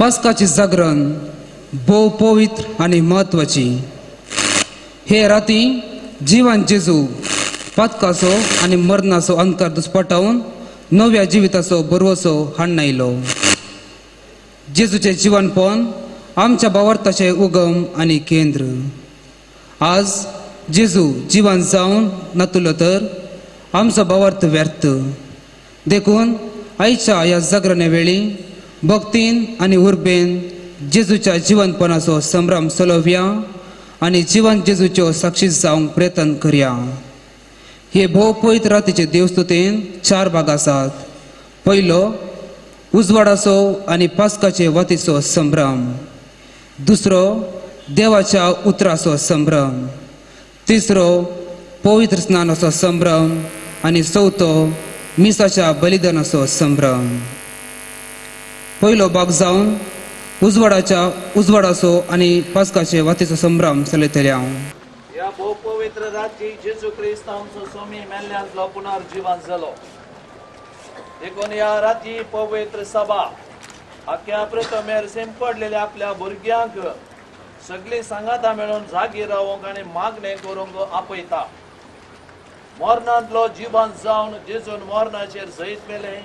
पास्काची जागरण भोव पवित्र आनी म्हत्वाची. हे राती जिवन जेजू पातकाचो आनी मरणाचो अंधकार दुस्पटावन नव्या जिविताचो भरवसो हाडून आयलो. जेजूचें जिवनपण आमच्या भावार्थाचें उगम आनी केंद्र. आज जेजू जिवन जावन नातुलो तर आमचो भावार्थ व्यर्थ. देखून आयच्या ह्या जागरणे वेळी भक्तीन आनी उर्बेन जेजूच्या जिवनपणाचो संभ्रम चलोवया आनी जिवन जेजूच्यो साक्षी जावंक प्रयत्न करया. हे भोव पवित्र रातीचे देवस्तुतेन चार भाग आसात. पयलो, उजवाडाचो आनी पास्काचे वातीचो संभ्रम. दुसरो, देवाच्या उतराचो संभ्रम. तिसरो, पवित्र स्नानाचो संभ्रम आनी चवथो, मिसाच्या बलिदानाचो संभ्रम. पयलो भाग जावन उजवाडाच्या उजवाडाचो आनी पास्काचे वातीचो संभ्रम चलयतले हांव. ह्या भोव पवित्र राती जेजू क्रिस्त आमचो स्वामी मेल्ल्यांतलो पुनर्जिवन जालो. देखून ह्या राती पवित्र सभा आख्या प्रथमेर सिंपडलेल्या आपल्या भुरग्यांक सगळीं सांगाता मेळून जागी रावंक आनी मागणें करूंक आपयता. मरणांतलो जिवन जावन जेजून मरणाचेर जैत मेलें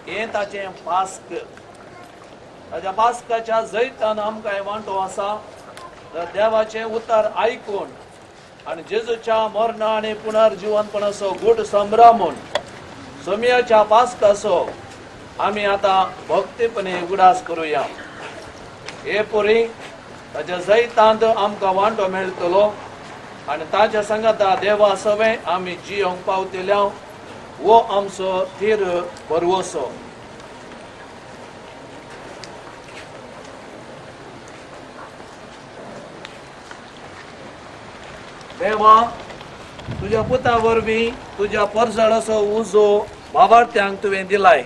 हें ताचें पास्क. ताच्या पास्काच्या जैतान आमकां वांटो आसा. तर देवाचें उतर आयकून आनी जेजूच्या मरणा आनी पुनर्जिवनपणाचो गूट संभ्रमून सोमयाच्या पास्काचो आमी आतां भक्तीपणे उगडास करुया. हे पुरी ताच्या जैतांत आमकां वांटो मेळटलो आनी ताच्या सांगाता देवा सवें आमी जियोंक पावतल्या हो आमचो थीर भरवसो. देवा, तुज्या पुता वरवीं तुज्या परजळाचो उजो भावार्थ्यांक तुवें दिलाय.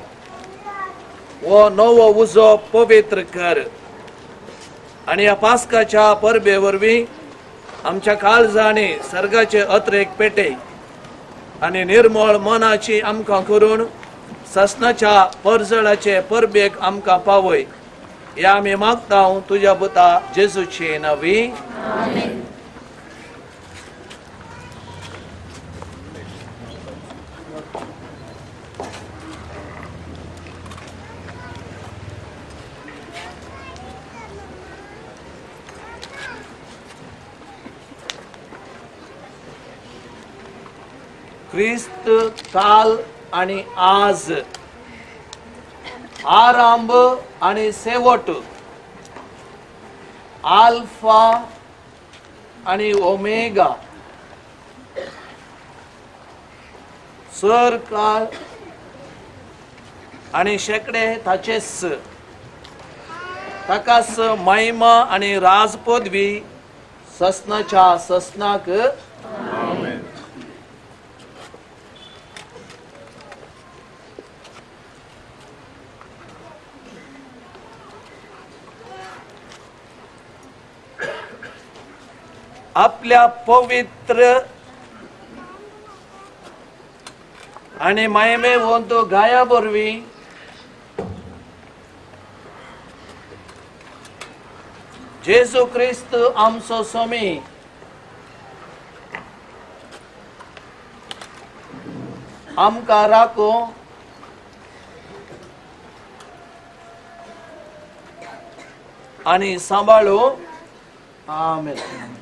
हो नवो उजो पवित्र कर आनी ह्या पास्काच्या परबे वरवीं आमच्या काळजांनी सर्गाचे अत्रेक पेटे आनी निर्मळ मनाची आमकां करून ससनाच्या परजळाचे परबेक आमकां पावय. ह्या आमी मागता तुज्या पुता जेजूची नवी. क्रिस्त काल आनी आज, आरंभ आनी शेवट, आल्फा आनी ओमेगा, सर काल आनी शेकडे ताचेच. ताकाच महिमा आनी राजपदवी ससनाच्या ससनाक. आपल्या पवित्र आनी मायमेवंत गाया वरवीं जेजू क्रिस्त आमचो स्वामी आमकां राखो आनी सांबाळो. आमेन.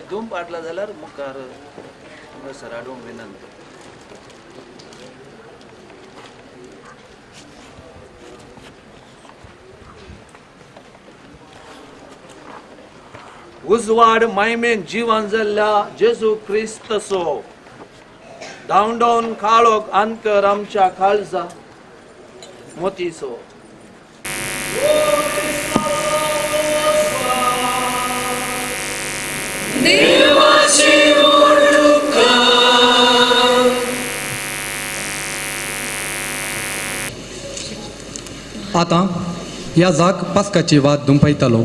धूम पाडला जाल्यार मुखार हांगासर हाडूंक विनंती. उजवाड मायमेन जिवन जाल्ल्या जेजू क्रिस्तचो धांवडोवन काळोख अंतर आमच्या काळजा मोतीचो. आतां ह्या जाग पास्काची वात दुंपयतलो.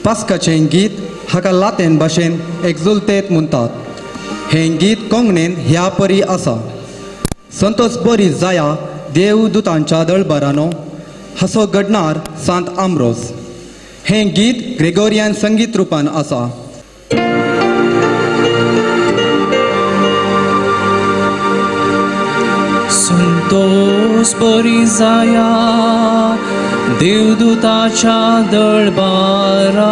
पास्काचें गीत हाका लातेन भाशेन एक्जुलतेत म्हणटात. हें गीत कोंकणीन ह्या परी आसा. संतोष बरी जाया देवदूतांच्या दळबरानो हासो घडणार सांत आम्रोज. हें गीत ग्रेगोरियन संगीत रुपान आसा. संतोष बरी जाया देवदूताच्या दळबारानो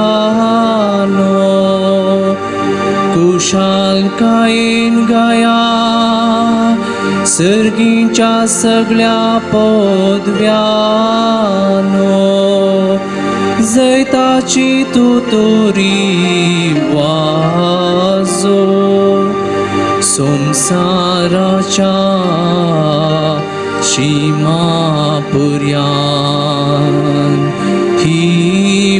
कुशालकायेन गाया सर्गीच्या सगळ्या पदव्यानो जैताची तुतुरी वाजो संसाराच्या शिमा पुर्यान ही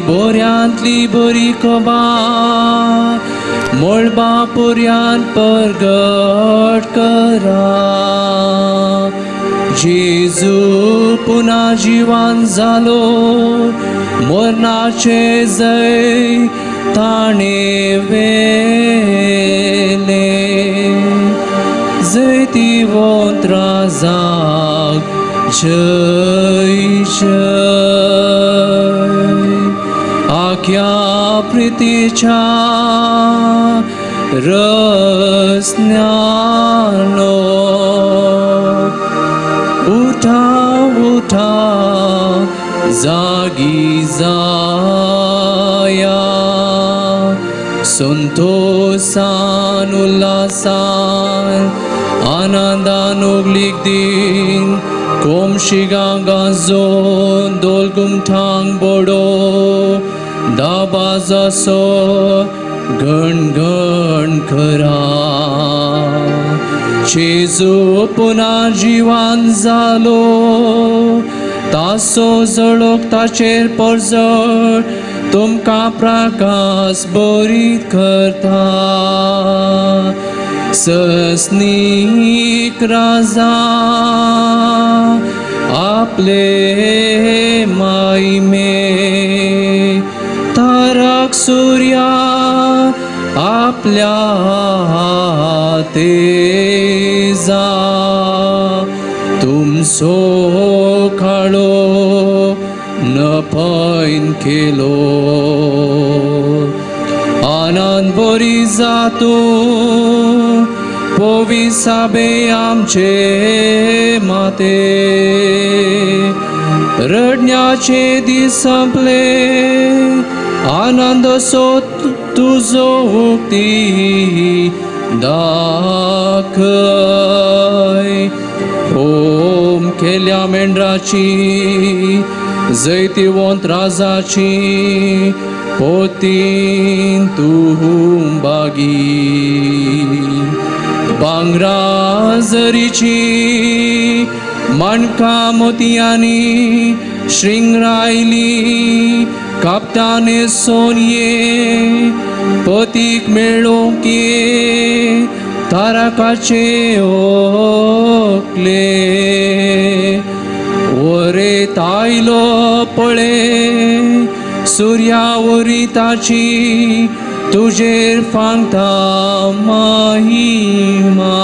बोऱ्यांतली बरी खबर मळबा पुर्यान परगट करा. जेजू पुन्हा जिवान जालो मरणाचे जैत ताणें व्हेलें जैतिवंत राजाक जय जय. आख्या प्रितीच्या रसन्यानो उठा उठा जागी जाया संतोषान उल्हासान आनंदान उगलीक दिन कोमशिगां गाजोन दोलगुमठांग बोडो दाबाजासो गण गण करा. जेजू पुन्हा जिवान जालो तासो जळोक ताचेर परजळ तुमकां प्रकाश बरीत करता. सस्नीक राजा आपले मायमे तारक सूर्या आपल्या तेजा तुमचो काळो नपैन केलो. आनंद बरी जातू पोविसाबे आमचे माते रडण्याचे दीस संपले आनंद सो तुजो उक्ती दाखय. होम केल्या मेंढराची जैतिवंत राजाची पोतीन तूं बागी बांगरा जरीची माणका मोतयांनी श्रृंगरायली कापताने सोनये पतीक मेळोवंक ये तारकाचे ओकले. वरे तायलो पळे सुर्या वरी ताची तुजेर फांगता महिमा.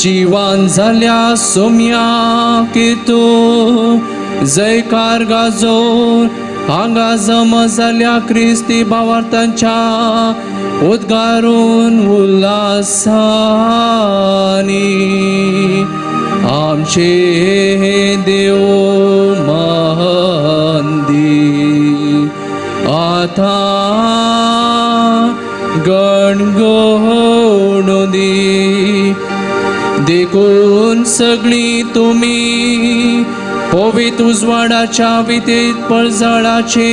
जिवान जाल्या सोम्या कितू जयकार गाजोवन हांगा जमा जाल्या क्रिस्ती भावार्थांच्या उद्गारून उल्हासानी आमचे देव मंदी आतां गणगणू दी. देखून सगळीं तुमी पवित्र उजवाडाच्या वितीत पळजळाचे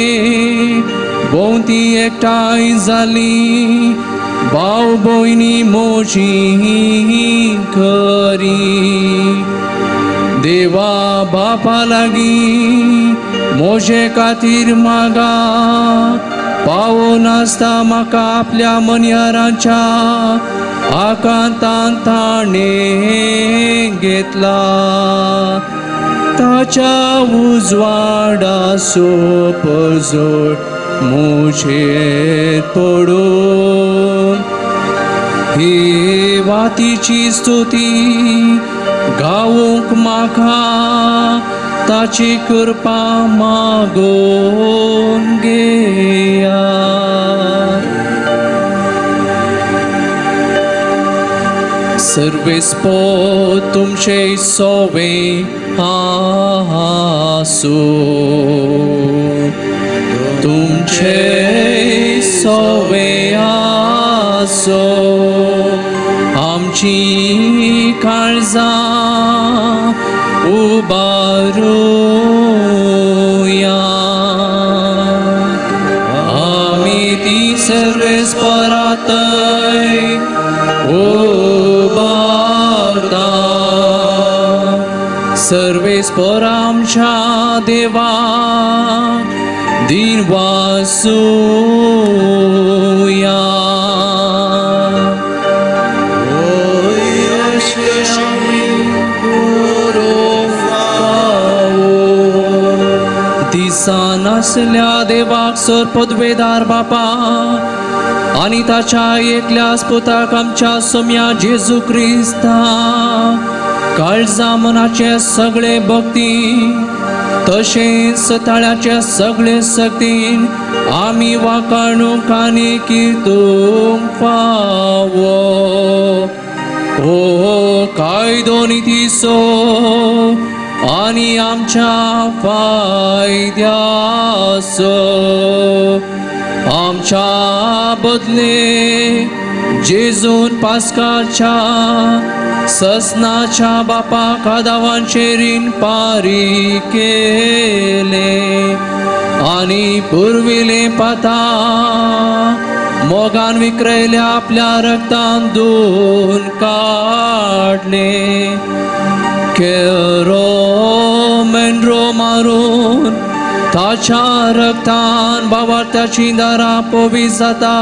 भोंवती एकठांय जाली भाव भयणी मोजी करी. देवा बापा लागीं मोजे खातीर मागा पावनासता म्हाका आपल्या मनयारांच्या आकांतान ताणें घेतला. ताच्या उजवाडाचो परजळ म्हजेर पडून ही वातीची स्तुती गावूंक म्हाका ताची कृपा मागून घेया. सर्वेस्पो तुमचे सोवे आसो, तुमचे सोवे आसो, आमची काळजां उबारुया. आमी ती सर्वेस्परातय उबारता. सर्वेस्पर आमच्या देवा दिन वासूया. दिसा नासल्या देवाक सर पदवेदार बापा आनी ताच्या एकल्याच पुताक आमच्या सोम्या जेजू क्रिस्ता काळजा मनाचे सगळे भक्ती तशेंच ताळ्याचे सगळे सक्तीन आमी वाकाणूक आनी किर्तूंक फावो. हो कायदो नितीचो आनी आमच्या फायद्याचो आमच्या बदले जेजून पास्काच्या ससनाच्या बापा कादावांचे रीण पारी केले आनी पुर्विले पाता मोगान विक्रयल्या आपल्या रक्तान धुवन काडले. केरो मेंढरो मारून ताच्या रक्तान बावार्थ्याची दारां पवी जाता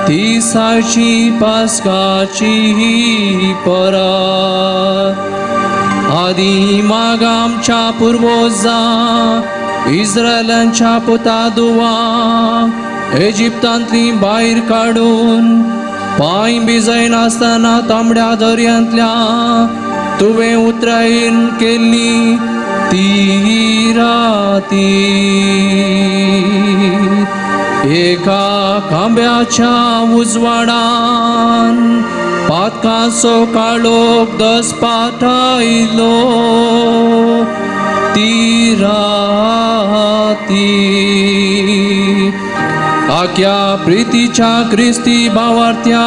ती सायची पास्काची परब. आदी माग आमच्या पुर्वजां इस्रायलांच्या पुता दुवांक इजिप्तांतली भायर काडून पांय भिजयनासतना तांबड्या दर्यांतल्या तुवें उतरायन केल्ली ती राती एका खांब्याच्या उजवाडान पातकांचो काळोख दसपातायलो ती राती. आख्या प्रितीच्या क्रिस्ती भावार्थ्या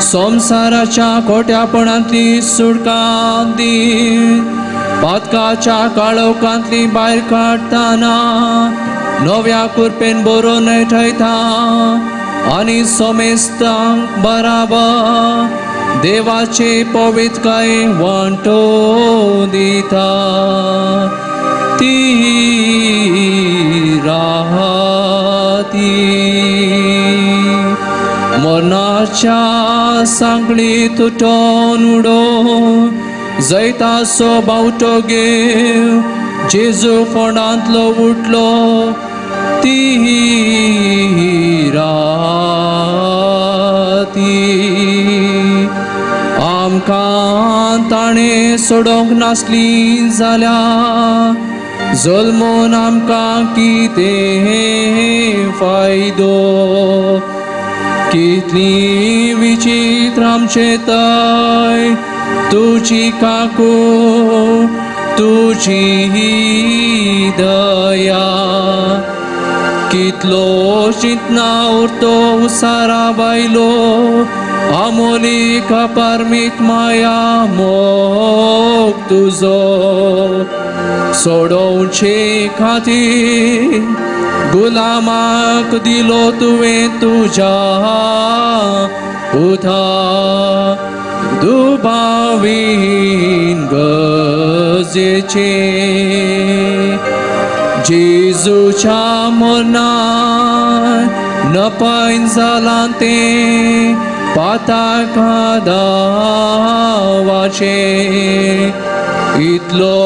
संवसाराच्या खोट्यापणांतली सुटका दी पातकाच्या काळोखांतली भायर काडटना नव्या कुरपेन बरोवन ठयता आनी समेस्तांक बराबर देवाचे पवित्रकाय वांटो दिता ती राती. मरणाच्या सांगळी तुटोन उडोवन जैताचो बावटो घेवन जेजू फोंडांतलो उठलो ती सोडोवंक नासली जाल्यार जल्मून आमकां कितें फायदो. कितली विचित्र आमचे तय तुजी काकू तुजी दया. कितलो चिंतना उरतो उसारा बायलो आमोली कापार्मीक माया मोग तुजो. सोडोवचे खातीर गुलामाक दिलो तुवें तुज्या पुता. दुबावीन गरजेचें जेजूच्या मरणान नपायन जालां तें पाताका दावाचें. इतलो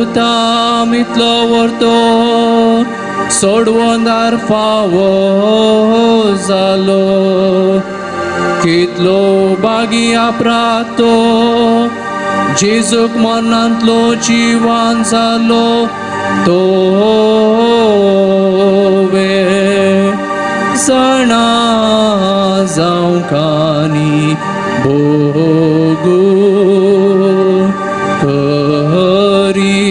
उताम इतलो वर्तो सोडवंदार फावो जालो. कितलो बागी अपरातो जेजूक मरणांतलो जिवान जालो तो वेळ जाणा जावंकानी भोगू करी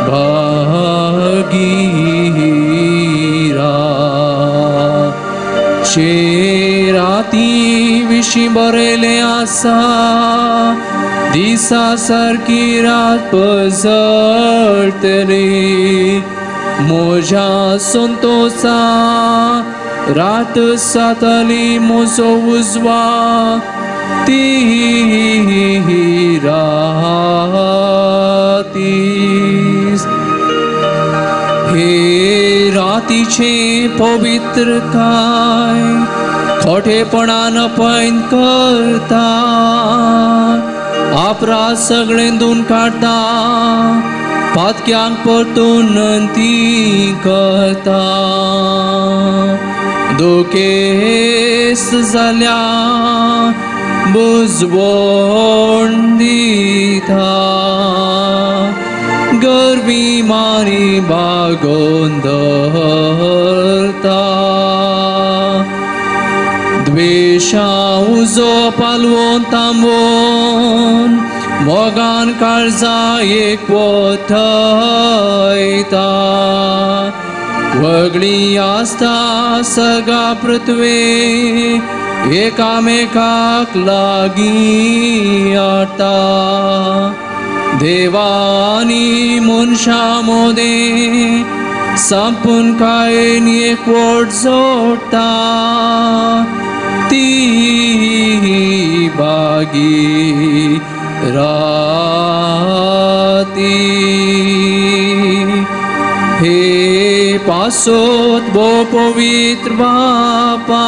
भागीरा. राती विशीं बरयलें आसा दिसा सारकी रात पसरतली. म्हज्या संतोसा रात जातली म्हजो उजवा ती राती. हे रातीचे पवित्रताय खोटेपणान पैन करता आपरा सगळें धुवन काडटा पातक्यांक परतून ती करता. दुखेस्त जाल्या बुजवण दिता गर्वी मारी बागोवन धरता. द्वेशा उजो पालवोन तांबोवन मोगान काळजा एक वथयता. वगळी आसता सगा पृथ्वे एकामेकाक लागीं हाडटा. देवानी मनशां मोदें संपून कायन एकवट जोडटा ती बागी राती. हे पासोत भो पवित्र बापा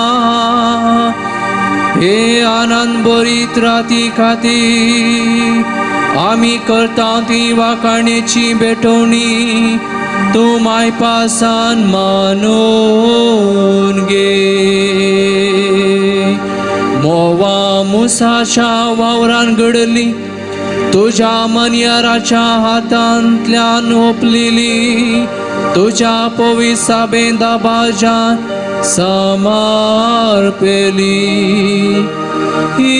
हे आनंद बरीत राती खातीर आमी करता ती वाखाणेची भेटवणी तूं मायपासान मानून घे. मोवा मुसाच्या वावरान घडली तुज्या मनयाराच्या हातांतल्यान ओपलेली तुज्या पविसाबें दाबाजान समर्पेली. ही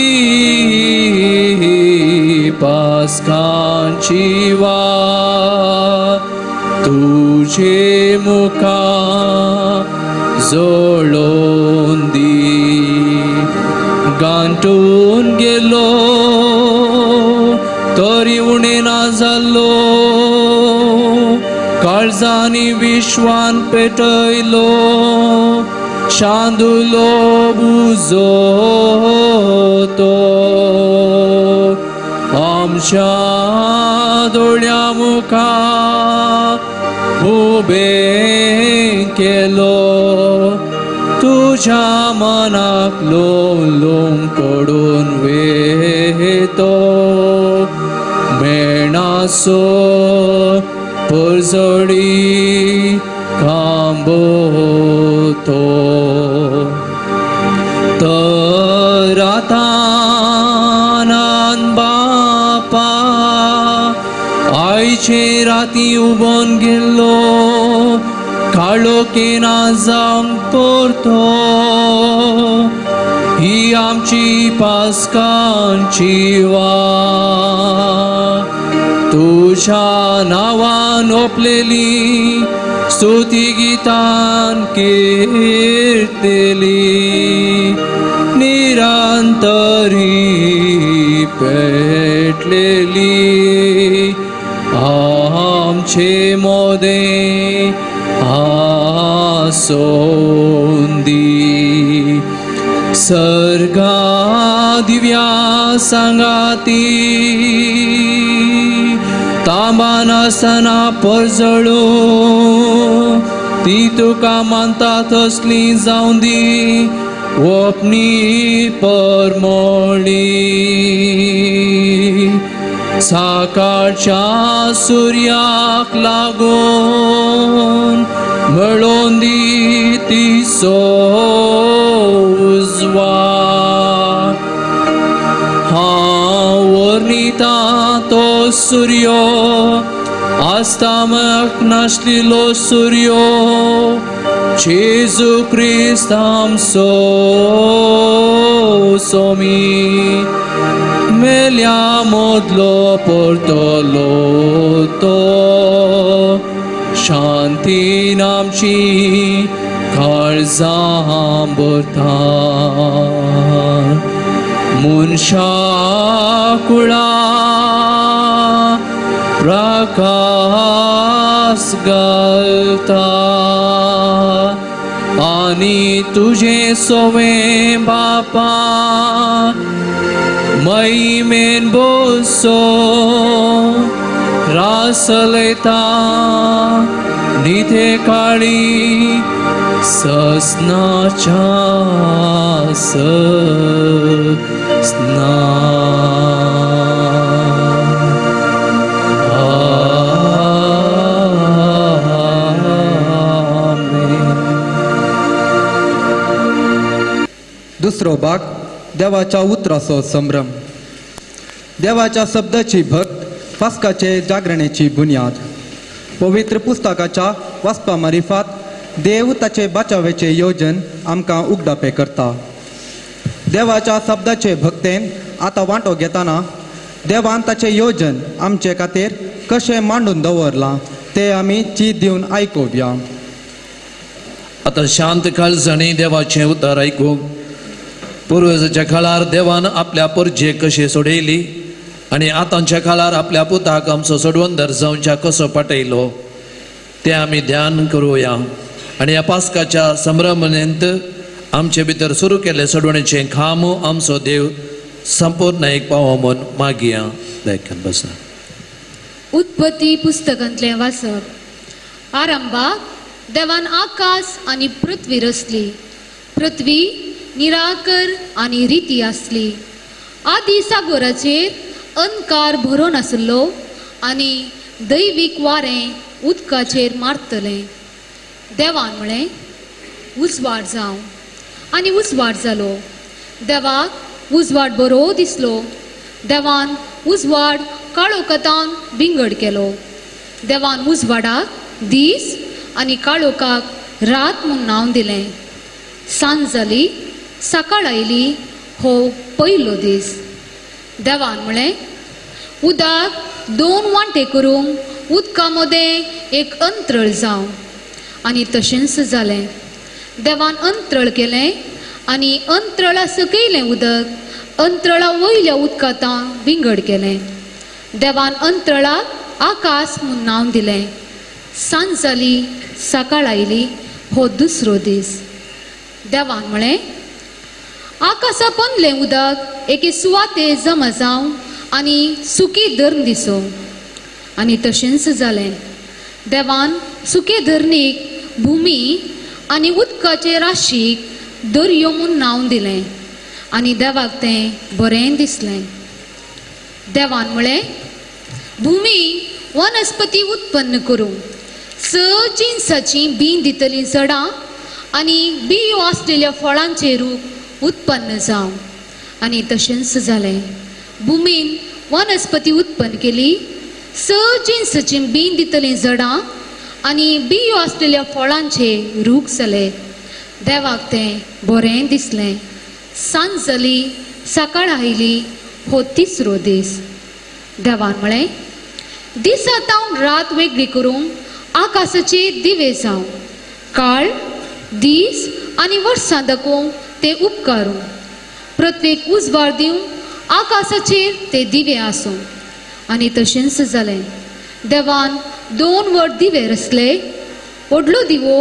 पास्कांची वात तुजे मुखार जोडून दी. गांठून गेलो तरी उणें ना जालो काळजांनी विश्वान पेटयलो शांदुलो बुजो तो. आमच्या दोळ्या मुखार उबें केलो तुज्या मनाक लोम लोम कडून वेतो. मेणासो परजळी कांबो तो. तर आतां बापा राती उबोन गेल्लो काळोखेना जावंक परतो ही आमची पास्कांची वाट तुज्या नांवान ओपलेली स्तुती गितान कीर्तली निरंतरी पेटलेली आमचे मोदें आसोंदी सर्गा दिव्या सांगाती तांबा नासतना परजळू ती तुका मानता तसली जावं दी ओपणी परमोळी सकाळच्या सुर्याक लागून मेळोन दी तिचो उजवाड हांव वर्णिता तो सुर्यो आस्तामक नासलेलो सुर्यो जेजू क्रिस्त आमचो सोमी मेल्या मोदलो परतलो तो शांतीन आमची काळजां भरता मनशा कुळा प्रकाश घालता आनी तुजें सोवें बापा महिमेन बसो रासलयता निते काळी ससनाच्या ससना. दुसरो भाग देवाच्या उतराचो संभ्रम. देवाच्या शब्दाची भक्त पास्काचे जागरणेची बुन्याद. पवित्र पुस्तकाच्या वाचपा मारिफात देव ताचे बाचावेचे योजन आमकां उगडापे करता. देवाच्या शब्दाचे भक्तेन आतां वांटो घेतना देवान ताचें योजन आमचे खातीर कशें मांडून दवरलां तें आमी चीत दिवन आयकुया. आतां शांत काळजांनी देवाचें उतर आयकूंक. पुर्वजाच्या काळार देवान आपल्या परजेक कशी सोडयली आनी आतांच्या काळार आपल्या पुताक आमचो सोडवंदर जावच्या कसो पाटयलो तें आमी ध्यान करुया आनी ह्या पास्काच्या संभ्रमणेंत आमचे भितर सुरू केल्लें सोडवणेचें काम आमचो देव संपूर्ण एक पावो म्हूण मागया. देखून बसा. उत्पत्ती पुस्तकांतलें वाचप. आरंभाक देवान आकाश आनी पृथ्वी रचली. पृथ्वी निराकर आनी रिती आसली. आदी सागोराचेर अंधकार भरून आसलो आनी दैवीक वारें उदकाचेर मारतलें. देवान म्हळें उजवाड जावं आनी उजवाड जालो. देवाक उजवाड बरो दिसलो. देवान उजवाड काळोखांत विंगड केलो. देवान उजवाडाक दीस आनी काळोखाक रात म्हूण नांव दिलें. सांज जाली, सकाळ आयली, हो पयलो दीस. देवान म्हळें उदक दोन वांटे करूंक उदका मदें एक अंत्रळ जावं आनी तशेंच जालें. देवान अंत्रळ केलें आनी अंत्रळा सकयलें उदक अंत्रळा वयल्या उदकांत विंगड केलें. देवान अंत्रळाक आकाश म्हूण नांव दिलें. सांज जाली, सकाळ आयली, हो दुसरो दीस. देवान म्हळें आकाशा पोंदलें उदक एके सुवाते जमा जावं आनी सुकी धरण दिसो आनी तशेंच जालें. देवान सुके धरणीक भुमी आनी उदकाचे राशीक दर्यो म्हूण नांव दिलें आनी देवाक तें बरें दिसलें. देवान म्हळें भुमी वनस्पती उत्पन्न करूं, स जिनसाचीं बीं दितलीं झाडां आनी बियो आसलेल्या फळांचे रूप उत्पन्न जावं आनी तशेंच जालें. भुमीन वनस्पती उत्पन्न केली, स जिन्सचीं बीं दितलीं झडां आनी बियो आसलेल्या फळांचे रूख जाले. देवाक तें बरें दिसलें. सांज जाली, सकाळ आयली, हो तिसरो दीस. देवान म्हळें, दिसा तावन रात वेगळी करूंक आकाशाचेर दिवे जावं, काळ दीस आनी वर्सां दाखोवंक ते उपकारूं, प्रत्येक उजवाड दिवंक आकाशाचेर ते दिवे आसूं. आनी तशेंच जालें. देवान 2 व्हड दिवे रचले, व्हडलो दिवो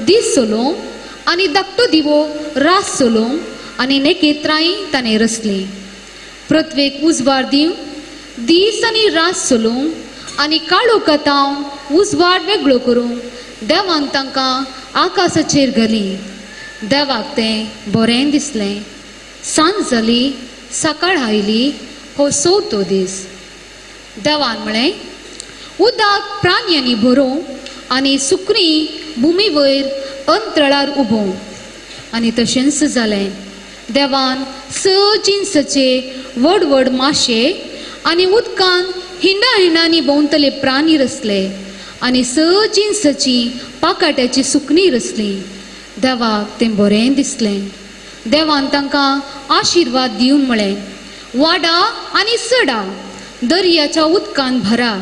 दीस चलोवंक आनी धाकटो दिवो रात चलोवंक, आनी नेकेत्रांय ताणें रचलीं. पृथ्वेक उजवाड दिवंक दीस आनी रात चलोवंक आनी काळोखांत उजवाड वेगळो करूंक देवान तांकां आकाशाचेर घालीं. देवाक तें बरें दिसलें. सांज जाली, सकाळ आयली, हो चवथो दीस. देवान म्हळें, उदक प्राण्यांनी भरोवंक आनी सुकणीं भुमी वयर अंतराळार उबोवंक. आनी तशेंच जालें. देवान स जिन्सचे व्हड व्हड माशे आनी उदकान हिंडा हिंडांनी भोंवतले प्राणी रचले आनी स जिन्सची पाकाट्याची सुकणीं रचलीं. देवाक तें बरें दिसलें. देवान तांकां आशिर्वाद दिवन म्हळें, वाडा आनी सडा, दर्याच्या उदकान भरा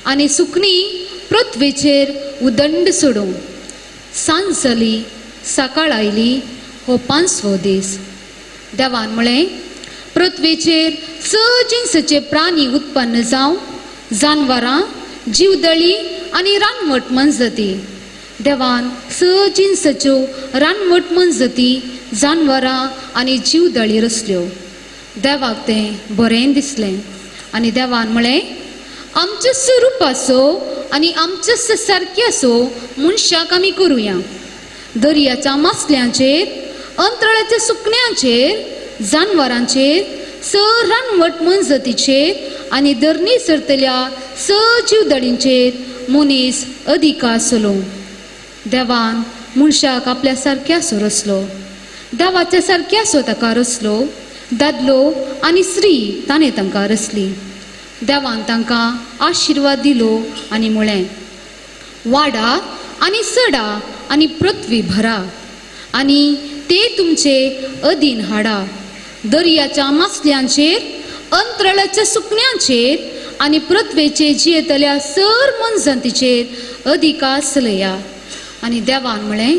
आनी सुकणीं पृथ्वेचेर उदंड सोडूं. सांज जाली, सकाळ आयली, हो पांचवो दीस. देवान म्हळें, पृथ्वेचेर स जिन्सचे प्राणी उत्पन्न जावं, जानवरां, जीवदळी आनी रानवट मनजाती. देवान स जिन्सच्यो रानवट मनजाती, जानवरां आनी जीवदळी रचल्यो. देवाक तें बरें दिसलें. आनी देवान म्हळें, आमच्या स्वरुपाचो आनी आमच्या सारक्याचो मनशाक आमी करुया. दर्याच्या मासल्यांचेर, अंतराळाच्या सुकण्यांचेर, जानवरांचेर, स रानवट मनजातीचेर आनी धरणी सरतल्या स जीवदळींचेर मनीस अधिकार चलोवं. देवान मनशाक आपल्या सारक्यासो रचलो. देवाच्या सारक्यासो ताका रचलो. दादलो आनी स्त्री ताणें तांकां रचली. देवान तांकां आशिर्वाद दिलो आनी म्हळें, वाडा आनी सडा आनी पृथ्वी भरा आनी ते तुमचे अधीन हाडा. दर्याच्या मासल्यांचेर, अंतराळाच्या सुकण्यांचेर आनी पृथ्वेचे जियेतल्या सर मनजातीचेर अधिकार चलया. आनी देवान म्हळें,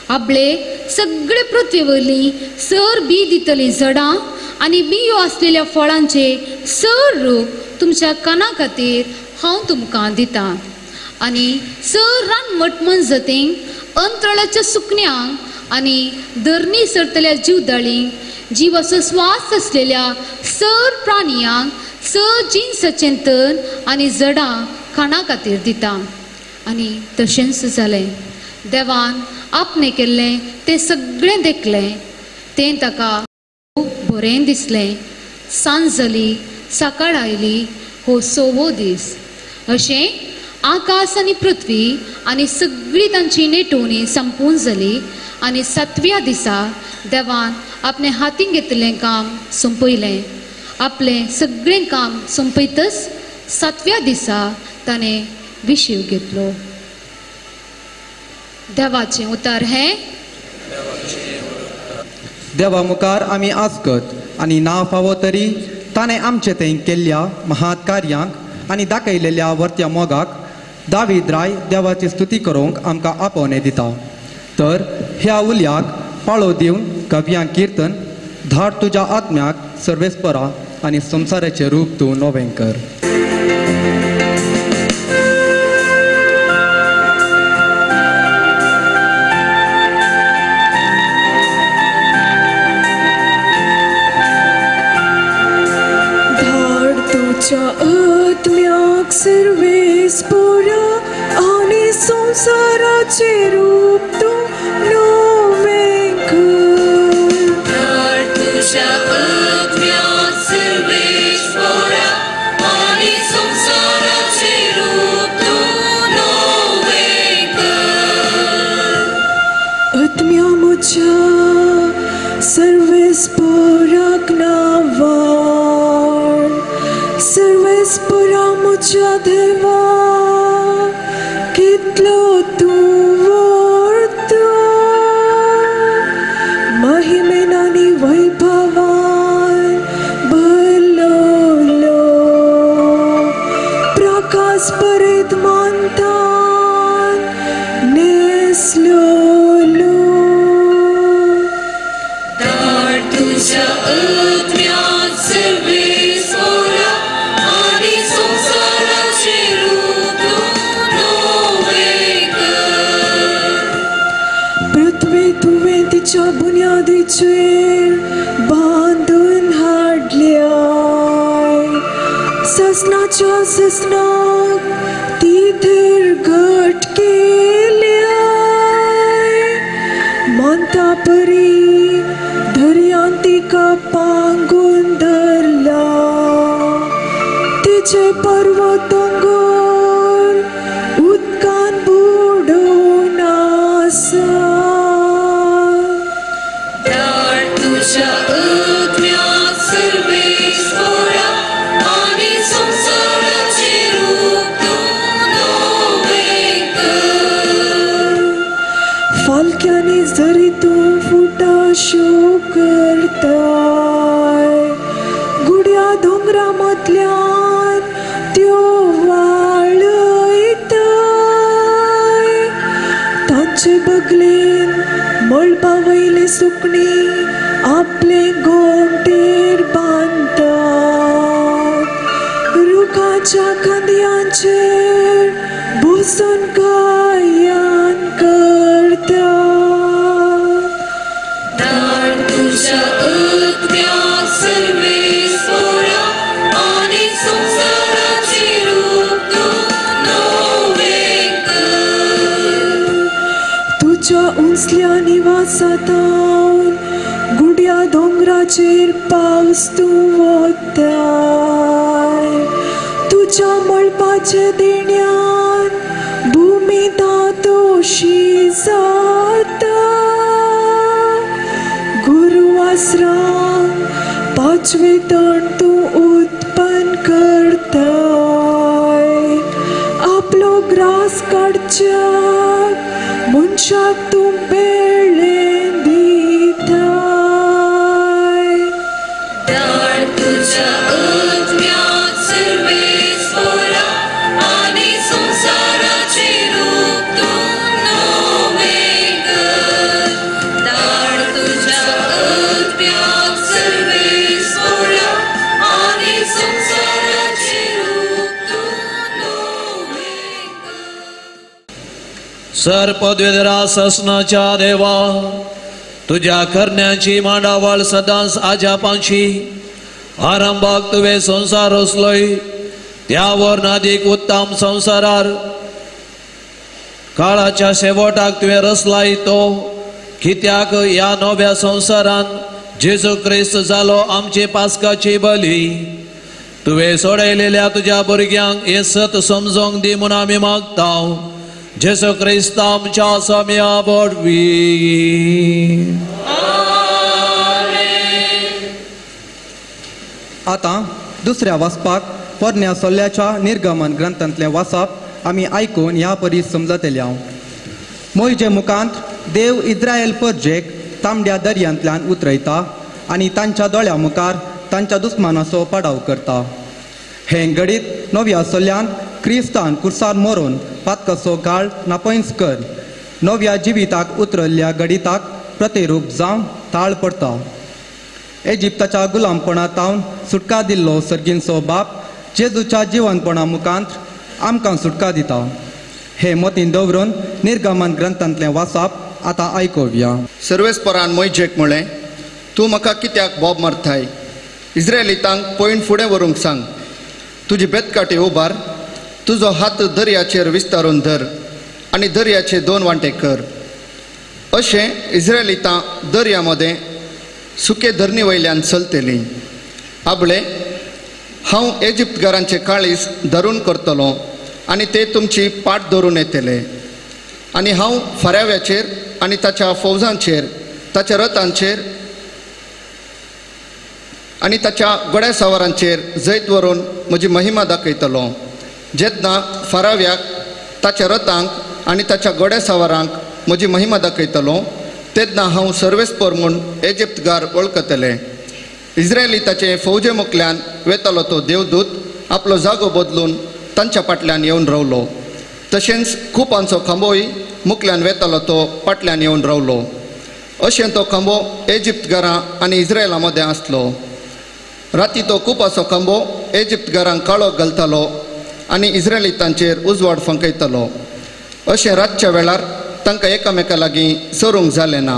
आपले सगळे पृथ्वे वयलीं सर बी दितलीं झडां आनी बियो आसलेल्या फळांचे सर रूख तुमच्या काना खातीर हांव तुमकां दितां. आनी सर रानवट मनजातींक, अंतराळाच्या सुकण्यांक आनी धरणी सरतल्या जीवदळींक, जिवाचो स्वास आसलेल्या सर प्राणयांक स जिन्साचें तण आनी झडां खाणा खातीर दिता. आनी तशेंच जालें. देवान आपणें केल्लें तें सगळें देखलें. तें ताका बरें दिसलें. सांज जाली, सकाळ आयली, हो सवो दीस. अशें आकाश आनी पृथ्वी आनी सगळी तांची नेटोवणी संपून जाली. आनी सातव्या दिसा देवान आपणें हातीन घेतिल्लें काम सोंपयलें. आपलें सगळें काम सोंपयतच सातव्या दिसा ताणें विशीव घेतलो. देवाचें उतर हें. देवा मुखार आमी आसकत आनी ना फावो तरी ताणें आमचे थंय केल्ल्या महात कार्यांक आनी दाखयलेल्या वर्त्या मोगाक दावीद राय देवाची स्तुती करूंक आमकां आपोवणें दिता. तर ह्या उल्याक पाळो दिवन कव्यां किर्तन धाड तुज्या आत्म्याक सर्वेस्परा आनी संवसाराचें रूप तूं नवें कर. आत्म्याक सर्वेस्परा आनी संवसाराचें रूप तूं नवें कर. धाड तुज्या आत्म्याक सर्वेस्परा आनी संवसाराचें रूप तूं नवें कर. आत्म्या म्हज्या सर्वेस्पराक नांवार, सर्वेस्परा म्हज्या म्हज्या देवा कितलो तूं व्हड महिमेन आनी वैभवान भरलोलो प्रकाश परेत मानतान नेसलोलो. धाड तुज्या आत्म्याक सर्वेस्पोरा आनी संवसाराचें रूप तूं नवें कर. पृथ्वी तुवें तिच्या बुन्यादीचेर बांदून हाडल्याय ससनाच्या ससनाक ती थेर घट केल्याय मानता परी दर्यान तिका पांगून धरला तिचे पर्वत दोंगर उदकान बुडोवन आसा. धाड तुज्या आत्म्याक सर्वेस्पोरा आनी संवसाराचें रूप तूं नवें कर. फालक्यांनी जरी तूं फुटाश्यो करताय गुड्या दोंगरा मदल्यान त्यो वाळयताय तांचे बगलेन मळबा वयली सुकणीं आपले गोंटेर बांदतात रुखाच्या खांदयांचेर बसून गायन करतात. धाड तुज्या आत्म्याक सर्वेस्पोरा आनी संवसाराचें रूप तूं नवें कर. तुज्या उंचल्या निवासांतून गुड्या दोंगराचेर पावस तूं वताय तुज्या मळबाच्या देण्यान भुमी तातोशी जाता गुरवासरांक पांचवे तण तूं उत्पन्न करताय आपलो ग्रास काडच्याक मनशाक तूं बेळें दिताय. धाड तुज्या आत्म्याक सर्वेस्पोरा आनी संवसाराचें रूप तूं नवें कर. धाड तुज्या आत्म्याक सर्वेस्पोरा आनी संवसाराचें रूप तूं नवें कर. सर पदवेधरा ससनाच्या देवा तुज्या करण्याची मांडावळ सदांच आजापांची आरंभाक तुवें संवसार रचलोय त्या वर्णादीक उत्तम संवसारार काळाच्या शेवटाक तुवें रचलाय तो कित्याक ह्या नव्या संवसारान जेजू क्रिस्त जालो आमचे पास्काची बली. तुवें सोडयलेल्या तुज्या भुरग्यांक हें सत समजोंक दी म्हूण आमी मागता जेजू क्रिस्त आमच्या स्वाम्या वरवीं. आतां दुसऱ्या वाचपाक पोरण्या सोल्ल्याच्या निर्गमन ग्रंथांतलें वाचप आमी आयकून ह्या परी समजतले हांव. मोयजे मुखांत देव इस्रायल परजेक तांबड्या दर्यांतल्यान उतरयता आनी तांच्या दोळ्या मुखार तांच्या दुस्मानाचो पाडाव करता. हें घडीत नव्या सोल्ल्यान क्रिस्तान कुर्सार मरून पातकाचो गाळ नापयंस कर नव्या जिविताक उतरल्ल्या गणिताक प्रतिरूप जावन ताळ पडता. इजिप्ताच्या गुलामपणांत सुटका दिल्लो सर्गींचो बाप जेजूच्या जिवनपणा मुखांत आमकां सुटका दिता. हे मतीन दवरून निर्गमन ग्रंथांतलें वाचप आतां आयकुया. सर्वेस्परान मोयजेक म्हळें, तूं म्हाका कित्याक बोब मारताय? इस्रायलितांक पयण फुडें व्हरूंक सांग. तुजी बेतकाटी उबार, तुजो हात दर्याचेर विस्तारून धर आनी दर्याचे दोन वांटे कर. अशें इस्रायलितां दर्या मदें सुके धरणी वयल्यान चलतलीं. आबळे, हांव इजिप्तकारांचे काळीज धरून करतलो आनी ते तुमची पाट धरून येतले. आनी हांव फाराव्याचेर आनी ताच्या फौजांचेर, ताच्या रथांचेर आनी ताच्या घोड्या सवारांचेर जैत व्हरून म्हजी महिमा दाखयतलो. जेन्ना फाराव्याक ताच्या रथांक आनी ताच्या घोडेसावारांक म्हजी महिमा दाखयतलो तेन्ना हांव सर्वेस्पर म्हूण इजिप्तगार वळखतले. इस्रायलिताचे फौजे मुखल्यान वेतालो तो देवदूत आपलो जागो बदलून तांच्या फाटल्यान येवन रावलो. तशेंच कुपांचो खांबोय मुखल्यान वेतालो तो फाटल्यान येवन रावलो. अशें तो खांबो इजिप्तगारां आनी इस्रायला मदें आसलो. राती तो कुपाचो खांबो इजिप्तगारांक काळोख घालतालो आनी इस्रायलितांचेर उजवाड फंकयतालो. अशें रातच्या वेळार तांकां एकामेका लागीं सरूंक जालें ना.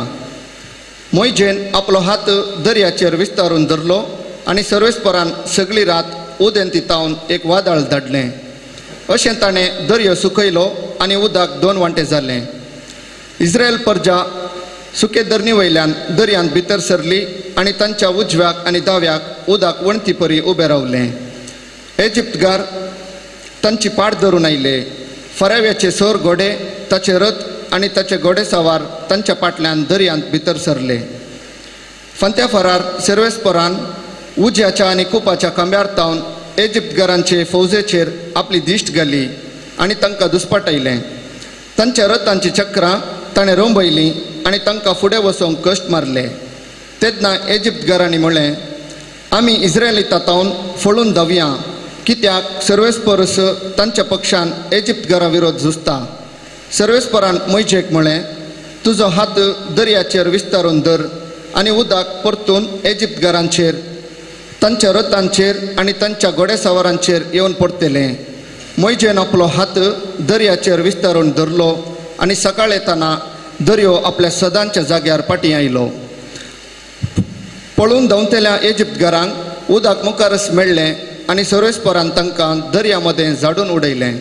मोयजेन आपलो हात दर्याचेर विस्तारून धरलो आनी सर्वेस्परान सगळी रात उदेंती तावन एक वादळ धाडलें. अशें ताणें दर्यो सुकयलो आनी उदक दोन वांटे जालें. इस्रायल परजा सुके धरणी वयल्यान दर्यांत भितर सरली आनी तांच्या उजव्याक आनी दाव्याक उदक वणती परी उबें रावलें. इजिप्तगार तांची पाट धरून आयले. फराव्याचे सोर घोडे, ताचे रथ आनी ताचे घोडेसावार तांच्या फाटल्यान दर्यांत भितर सरले. फांत्या फरार सर्वेस्परान उज्याच्या आनी कुपाच्या खांब्यार तावन इजिप्तगारांचे फौजेचेर आपली दिश्ट घाली आनी तांकां दुस्पाटायलें. तांच्या रथांची चक्रां ताणें रोंबयलीं आनी तांकां फुडें वचोंक कश्ट मारले. तेन्ना इजिप्तगारांनी म्हणलें, आमी इस्रायलिता तावन फळून धांवया, कित्याक सर्वेस्परस तांच्या पक्षान इजिप्तगारां विरोध झुजता. सर्वेस्परान मोयजेक म्हळें, तुजो हात दर्याचेर विस्तारून धर आनी उदक परतून इजिप्तगारांचेर, तांच्या रथांचेर आनी तांच्या घोडेसावारांचेर येवन पडटलें. मोयजेन आपलो हात दर्याचेर विस्तारून धरलो आनी सकाळ येतना दर्यो आपल्या सदांच्या जाग्यार फाटीं आयलो. पळून धांवतल्या इजिप्तगारांक उदक मुखारच मेळ्ळें आनी सर्वेस्परान तांकां दर्या मदें झाडून उडयलें.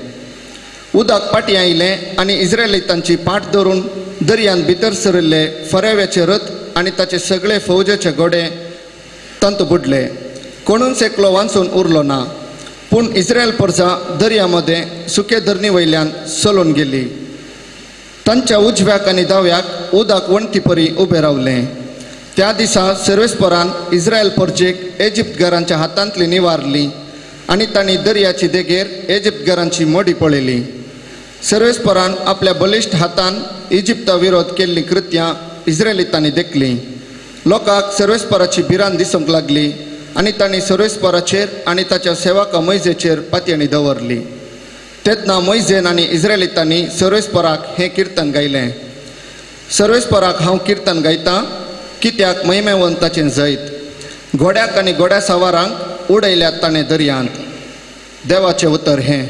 उदक फाटीं आयलें आनी इस्रायलितांची पाट धरून दर्यांत भितर सरिल्ले फराव्याचे रथ आनी ताचे सगळे फौजेचे घोडे तांत बुडले. कोणूच एकलो वांचून उरलो ना. पूण इस्रायल परजा दर्या मदें सुके धरणी वयल्यान चलून गेली. तांच्या उजव्याक आनी दाव्याक उदक वणती परी उबें रावलें. त्या दिसा सर्वेस्परान इस्रायल परजेक इजिप्तगारांच्या हातांतली निवारली आनी तांणी दर्याची देगेर इजिप्तगारांची मडी पळयली. सर्वेस्परान आपल्या बलिश्ट हातान इजिप्ता विरोध केल्लीं कृत्यां इस्रायलितांनी देखलीं. लोकांक सर्वेस्पराची भिरांत दिसूंक लागली आनी तांणी सर्वेस्पराचेर आनी ताच्या सेवका मोयजेचेर पातयेणी दवरली. तेन्ना मोयजेन आनी इस्रायलितांनी सर्वेस्पराक हें किर्तन गायलें. सर्वेस्पराक हांव किर्तन गायतां, कित्याक महिमेवंताचें जैत. घोड्याक आनी घोड्या सवारांक उडयल्यात ताणें दर्यांत. देवाचें उतर हें.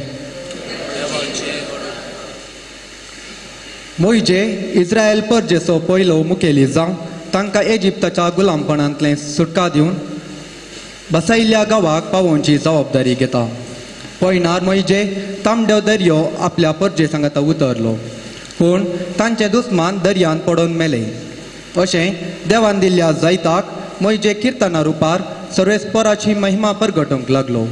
मोयजे इस्रायल परजेचो पयलो मुखेली जावन तांकां इजिप्ताच्या गुलामपणांतलें सुटका दिवन बसयल्ल्या गांवाक पावोवची जबाबदारी घेता. पयणार मोयजे तांबडो दर्यो आपल्या परजे सांगाता उतरलो, पूण तांचे दुस्मान दर्यांत पडून मेले. अशें देवान दिल्ल्या जैताक मोयजे किर्तना रुपार सर्वेस्पराची महिमा परगटूंक लागलो.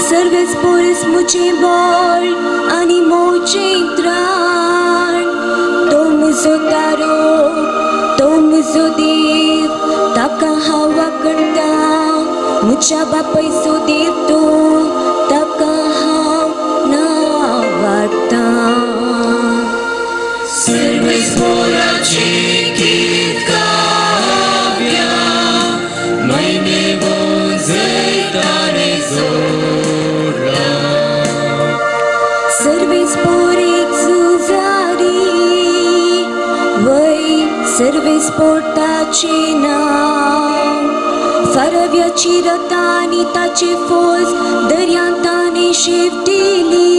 सर्वेस्पोरस मुझे बोल आनी मोचे त्राण, तो मुजो तारो, तो मुजो देव, ताका हांव वांकडटा. मुज्या बापायचो देव तो, ताका हांव नांवाडटा. सर्वेस्पोराची गीत गावया, महिमेवून जैताने जोडला. सर्वेस्पोर एक झुजारी, वय सर्वेस्पोर ताचें नांव. फाराव्याचे पाराव्याची रथा आनी ताची फौज दर्यांत ताणें शेवटिली.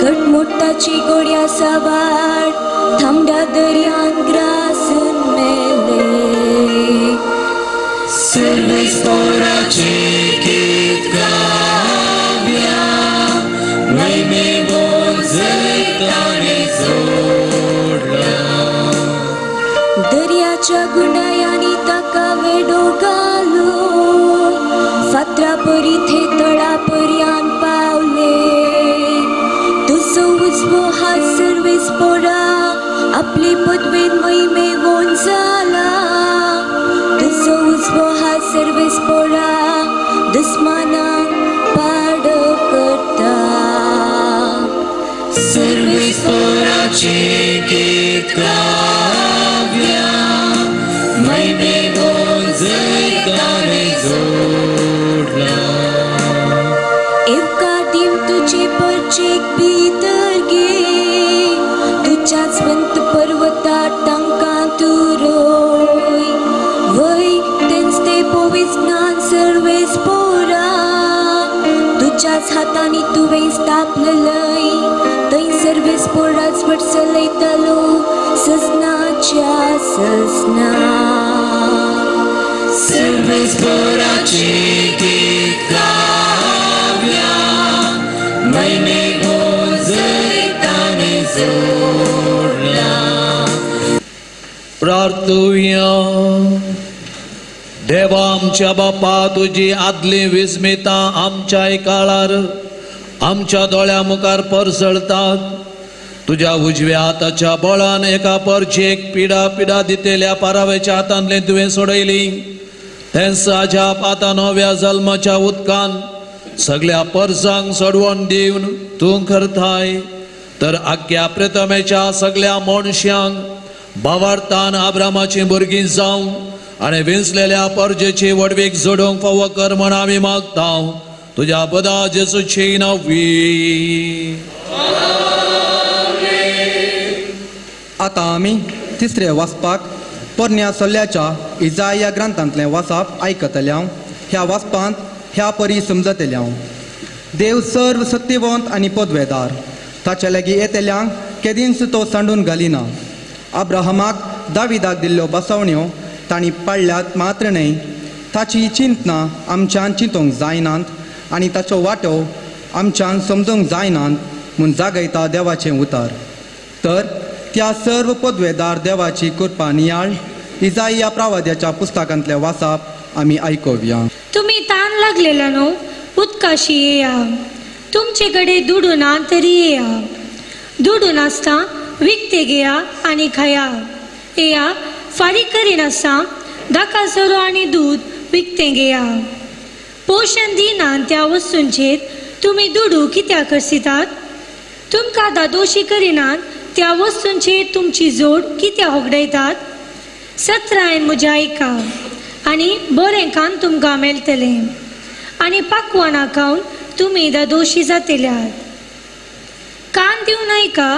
घटमूट ताची घोड्या सवार थांबड्या दर्यान ग्रासून मेले. सर्वेस्पोराचे गीत गावया, महिमेवून जैताने जोडला. दर्याच्या गुंडायांनी ताका वेडो घालो, फातरा परी थे तळा पर्यान पावले. तुजो उजवो हात सर्वेस्पोरा आपले पदवेन महिमेवून जाला. तुजो उजवो हात सर्वेस्पोरा दुस्मानाक पाड करता. सर्वेस्पोराचे गीत गावया, महिमेवून जैताने जोडला. एवकार दीम तुजे परचेक भितर गे, तुज्याच वंत पर्वतार तांकां तूं रोय. वय तेंच ते पवित्र सर्वेस्पोरा, तुज्याच हातांनी तुवें स्थापललय. थंय सर्वेस्पोराच वट चलयतालो सजनाच्या सजना. सर्वेस्पोराचे गीत गावया, महिमेवून जैताने जोडला. प्रार्थुया. देवा आमच्या बापा, तुजी आदली विस्मितां आमच्याय काळार आमच्या दोळ्या मुखार परसळतात. तुज्या उजव्या हाताच्या बळान एका परचेक पिडा पिडा दितेल्या पाराव्याच्या हातांतली तुवें सोडयली. तेंच अजाप आतां नव्या जल्माच्या उदकान सगळ्या परसांक सोडवण दिवन तूं करताय. तर आख्या प्रथमेच्या सगळ्या मनशांक भावार्थान आब्रामाची भुरगीं जावं आनी विंचलेल्या परजेची व्हडवीक जोडूंक फावो कर म्हण आमी मागता. तुज्या पदा जेजूची नवी. आतां आमी तिसरे वाचपाक पोरण्या सल्ल्याच्या इजाया ग्रंथांतलें वाचप आयकतले. ह्या वाचपांत ह्या परी समजतले देव सर्व सत्तेवंत आनी पदवेदार, ताच्या लागीं येतल्यांक केदींच तो सांडून घालिना. अब्राहमाक दाविदाक दिल्ल्यो बसवण्यो तांणी पाळ्ळ्यात मात्र न्हय, ताची चिंतना आमच्यान चिंतूंक जायनात आनी ताचो वांटो आमच्यान समजूंक जायनात म्हूण जागयता देवाचें उतर. तर त्या सर्व पदवेदार देवाची कृपा नियाळ इजाया प्रावाद्याच्या पुस्तकांतलें वाचप आमी आयकुया. तुमी तान लागलेला न्हू, उदकाशी येया. तुमचे कडेन दुडू ना तरी येया. दुडू नासता विकते घेया आनी खाया. येया फारीक करिनासता दाका सोरो आनी दूद विकतें घेया. पोशण दिना त्या वस्तूंचेर तुमी दुडू कित्याक खर्चितात? तुमकां दादोशी करिनात त्या वस्तूंचेर तुमची जोड कित्याक होगडायतात? सत्रायन म्हज्या आयका आनी बरें खाण तुमकां मेळटलें आनी पाकवानां खावन तुमी दादोशी जातल्यात. कान दिवन आयका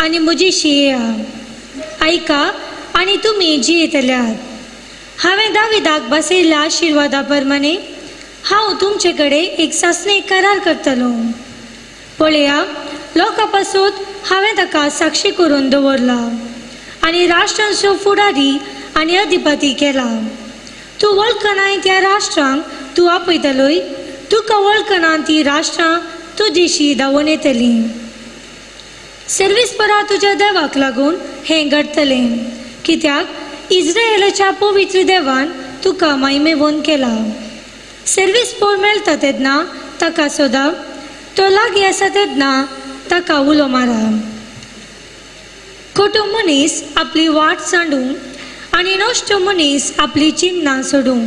आनी म्हजी शिया आयका आनी तुमी जियेतल्यात. हांवें दाविदाक बसयल्ल्या आशिर्वादा प्रमाणे हांव तुमचे कडेन एक सासणी करार करतलो. पळया, लोकां पासून हांवें ताका साक्षी करून दवरला आनी राष्ट्रांचो फुडारी आनी अधिपती केला. तूं वळखनाय त्या राष्ट्रांक तूं आपयतलोय, तुका वळखना ती राष्ट्रां तुजेशी धांवून येतलीं. सर्वेस्परा तुज्या देवाक लागून हें घडटलें, कित्याक इस्रायलाच्या पवित्र देवान तुका मायमेवोन केला. सर्वेस्पोर मेळटा तेन्ना ताका सोदा, तो लागीं आसा तेन्ना ताका उलो मारा. खोटो मनीस आपली वाट सांडूं आनी नश्ट मनीस आपली चिन्नां सोडूं.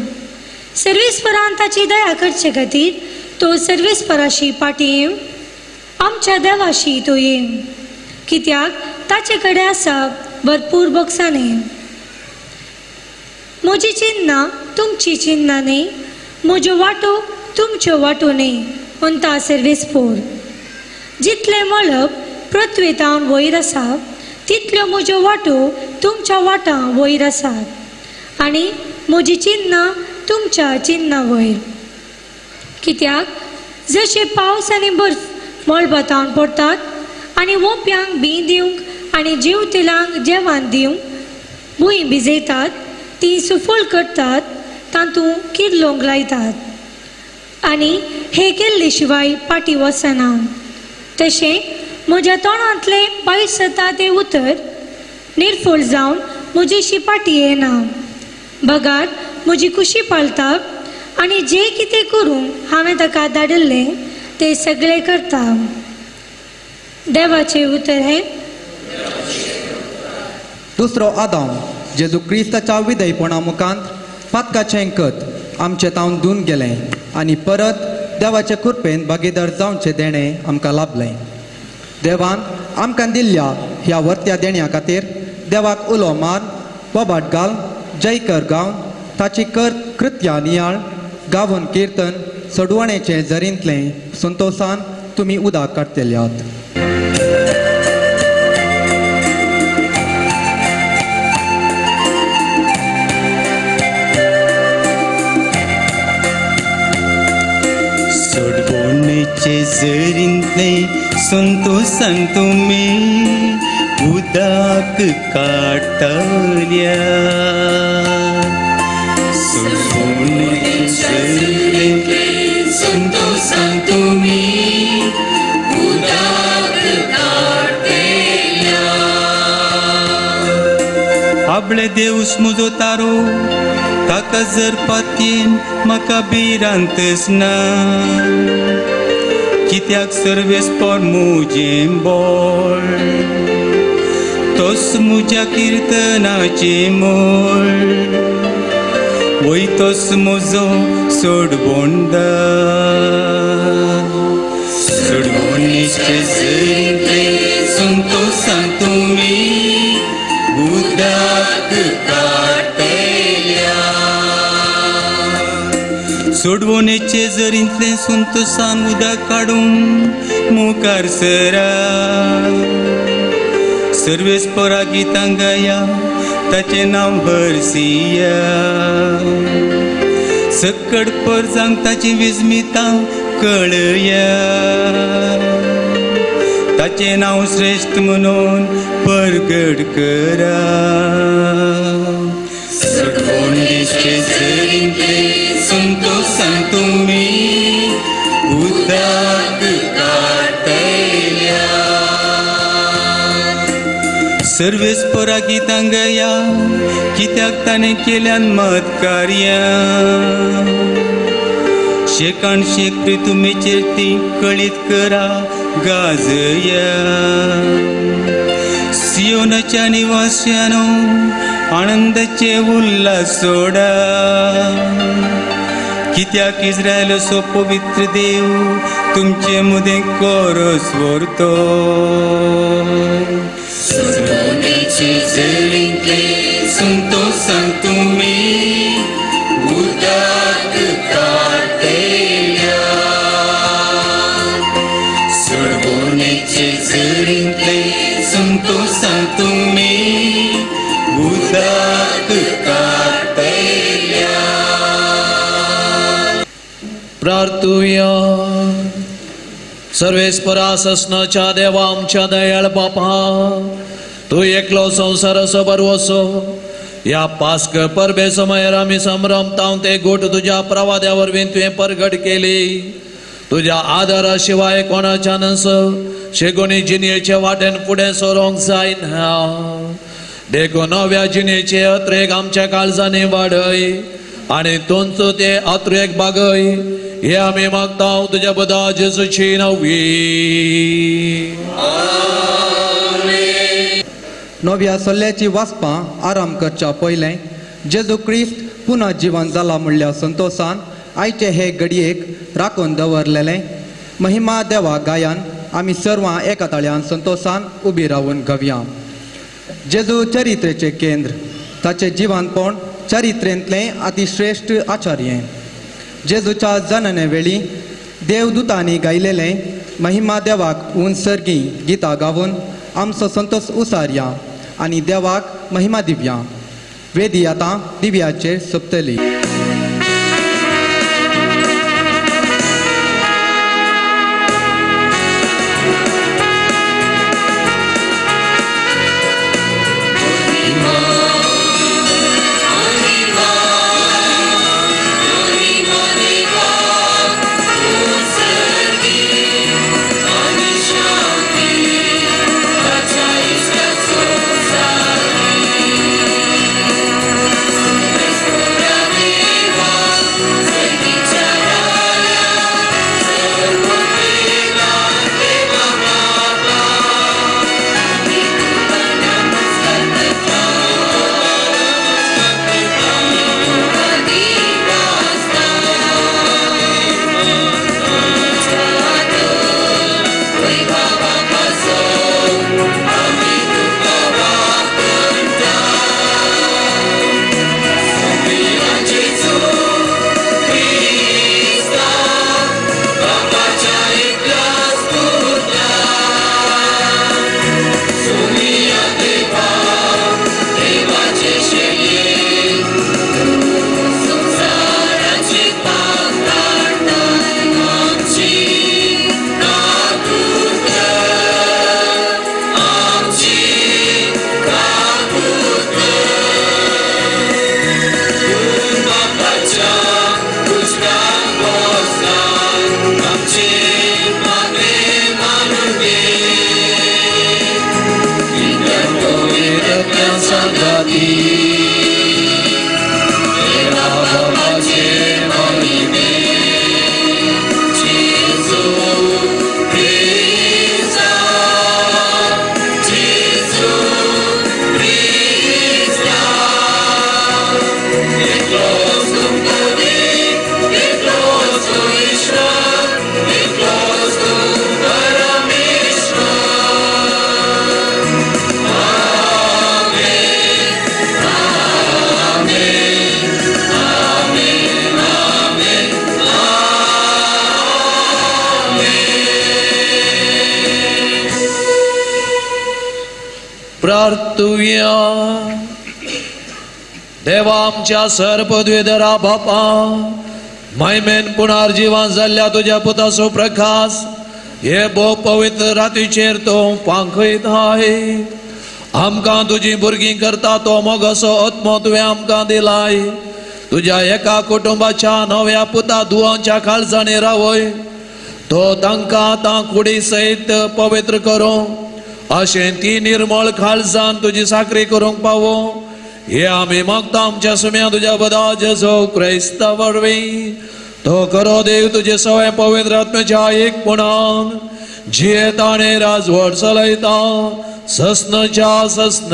सर्वेस्परान ताची दया करचे खातीर तो सर्वेस्पराशी फाटीं येवं, आमच्या देवाशी तो येवं, कित्याक ताचे कडेन आसा भरपूर बोक्सांनी. म्हजी चिन्नां तुमची चिन्नां न्ही, म्हज्यो वाटो तुमच्यो वाटो न्ही म्हणटा सर्वेस्पोर. जितलें मळब पृथ्वेतावन वयर आसा तितल्यो म्हज्यो वाटो तुमच्या वाटां वयर आसात आनी म्हजी चिन्नां तुमच्या चिन्ना वयर. कित्याक जशे पावस आनी बर्फ मळबातावन पडटात आनी वोंप्यांक बीं दिवंक आनी जिवतेलांक जेवण दिवंक भूंय भिजयतात, ती सुफळ करतात, तातूंत किर्लोंक लायतात आनी हे केल्ले शिवाय पाटी वचना. तशें म्हज्या तोंडांतलें भायर सरता तें उतर निर्फळ जावन म्हजीशी पाटी येना, बगार म्हजी खुशी पाळटा आनी जें कितें करूंक हांवें ताका धाडिल्लें तें सगळें करता. देवाचें उतर हें. दुसरो आदाम जेजू क्रिस्ताच्या विधेयपणा मुखांत पातकाचें कत आमचें तावन धुवन गेलें आनी परत देवाचे कृपेन भागीदार जावचें देणें आमकां लाभलें. देवान आमकां दिल्ल्या ह्या वर्त्या देण्या खातीर देवाक उलो मार, बोबाट घाल, जयकर गावन ताची कर कृत्या नियाळ गावन किर्तन सोडवणेचें जरींतलें संतोसान तुमी उदक काडटल्यात. सोडवणेचे जरींतलें संतोसान तुमी उदक काडटल्या. सोडवणेचे जरींतलें संतोसान तुमी उदक काडटल्या. आपले देवूस म्हजो तारो, ताका जर पातयेन म्हाका भिरांतच ना. कित्याक सर्वेस्पर म्हजें बळ, तोच म्हज्या किर्तनाचें मोल, वय तोच म्हजो सोडवणदार. सोडवणेचे जरींतलें संतोसान तुमी उदक काडटल्या. सोडवणेचे जरींतलें संतोसान उदक काडूंक मुखार सरा. सर्वेस्परा गितां गाया, ताचें नांव हरसिया. सकड परजांक ताचीं विस्मितां कळया, ताचें नांव श्रेश्ठ म्हणून परगट करा. सोडवणेचे जरींतलें संतोसान तुमी उदक काडटल्या. सर्वेस्परा गितां गाया, कित्याक ताणें केल्यान मत कार्यां. शेकान शेक प्रितुमेचेर ती कळीत करा गाजया. सियोनाच्या निवास्यानो आनंदाचे उल्हास सोडा, कित्याक इस्रायलाचो पवित्र देव तुमचे मदें कोरस व्हरतो. सोडवणेचे जरींतलें संतोसान तुमी उदक काडटल्या. सोडवणेचे जरींतलें संतोसान तुमी उदक काडटल्या. प्रार्थुया. सर्वेस्परा ससनाच्या देवा आमच्या दयाळ बापा, तूं एकलो संवसाराचो बरवसो. ह्या पास्क परबे समयार आमी संभ्रमतावन ते गोट तुज्या प्रवाद्या वरवीं तुवें परगट केली. तुज्या आदारा शिवाय कोणाच्यानच शेगुणी जिणेचे वाटेन फुडें सरोंक जायना. देखून नव्या जिणेचे अत्रेक आमच्या काळजांनी वाडय आनी तुमचो ते अत्रेक बागय, हे आमी मागता तुज्या बदा जेजूची नवी. नव्या सल्ल्याची वाचपां आराम करच्या पयलें जेजू क्रिस्त पुनः जिवन जाला म्हणल्या संतोसान आयचे हे घडयेक राखून दवरलेलें महिमा देवा गायन आमी सर्वां एका ताळ्यान संतोसान उबी रावून गावया. जेजू चरित्रेचें केंद्र, ताचें जिवनपण चरित्रेंतलें अतिश्रेश्ठ आचार्य. जेजूच्या जनने वेळी देवदूतांनी गायलेलें महिमा देवाक उंच सर्गी गितां गावन आमचो संतोष उसारया आनी देवाक महिमा दिवया. वेदी आतां दिव्याचेर सोंपतली. सगळ्या सांगाती देवा बाबाचे महिमे जेजू क्रिस्ता जेजू क्रिस्ता एकलोच तुमकां देव एकलोच तूं ईश्वर एकलोच तूं परमेश्वर. आमेन आमेन आमेन आमेन आमेन. प्रार्थुया. देवा आमच्या सर पदवीधरा बापा महिमेन पुनर्जिवन जाल्ल्या तुज्या पुताचो प्रकाश हे भोव पवित्र रातीचेर तो पांखयताय. आमकां तुजी भुरगीं करता तो मोगाचो आत्मो तुवें आमकां दिलाय. तुज्या एका कुटुंबाच्या नव्या पुता धुवांच्या काळजांनी रावय तो तांकां आतां कुडी सयत पवित्र करूं अशें ती निर्मळ काळजान तुजी साकरी करूंक पावो हे आमी मागता आमच्या सुम्या तुज्या बदा जेजू क्रायस्ता वरवीं. तो करो देव तुजे सगळे पवित्र आत्म्याच्या एकपणान जियेता आनी राजवट चलयता सस्नच्या सस्न.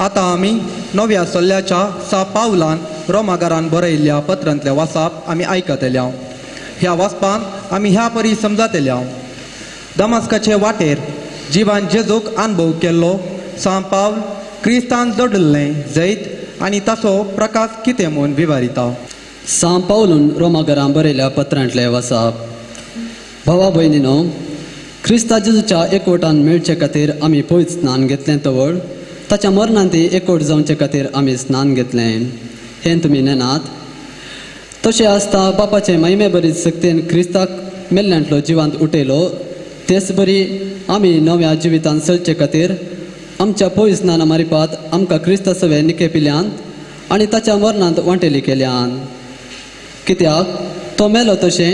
आतां आमी नव्या सल्ल्याच्या सा पावलान रोमागारान बरयल्ल्या पत्रांतल्या वासाप आमी आयकतल्या. ह्या वाचपान आमी ह्या परी समजातल्या. दमास्काचे वाटेर जिवान जेजूक अनुभव केल्लो सा पावल क्रिस्तान जोडिल्लें जैत आनी ताचो प्रकाश कितें म्हूण विवारिता. सा पावलून रोमागारान बरयल्या पत्रांतले वासाप. भावा भयणीनो, क्रिस्ता जेजूच्या एकवटान मेळचे खातीर आमी पयस स्नान घेतलें तवळ ताच्या मरणान ती एकवट जावचे खातीर आमी स्नान घेतलें हें तुमी नेनात. तशें आसता बापाचे महिमे बरी सक्तेन क्रिस्ताक मेल्ल्यांतलो जिवांत उठयलो तेच बरी आमी नव्या जिवितांत चलचे खातीर आमच्या पयस स्नाना मारिपात आमकां क्रिस्ता सवे निके पिल्यान आनी ताच्या मरणांत वांटेली केल्यान. कित्याक तो मेलो तशें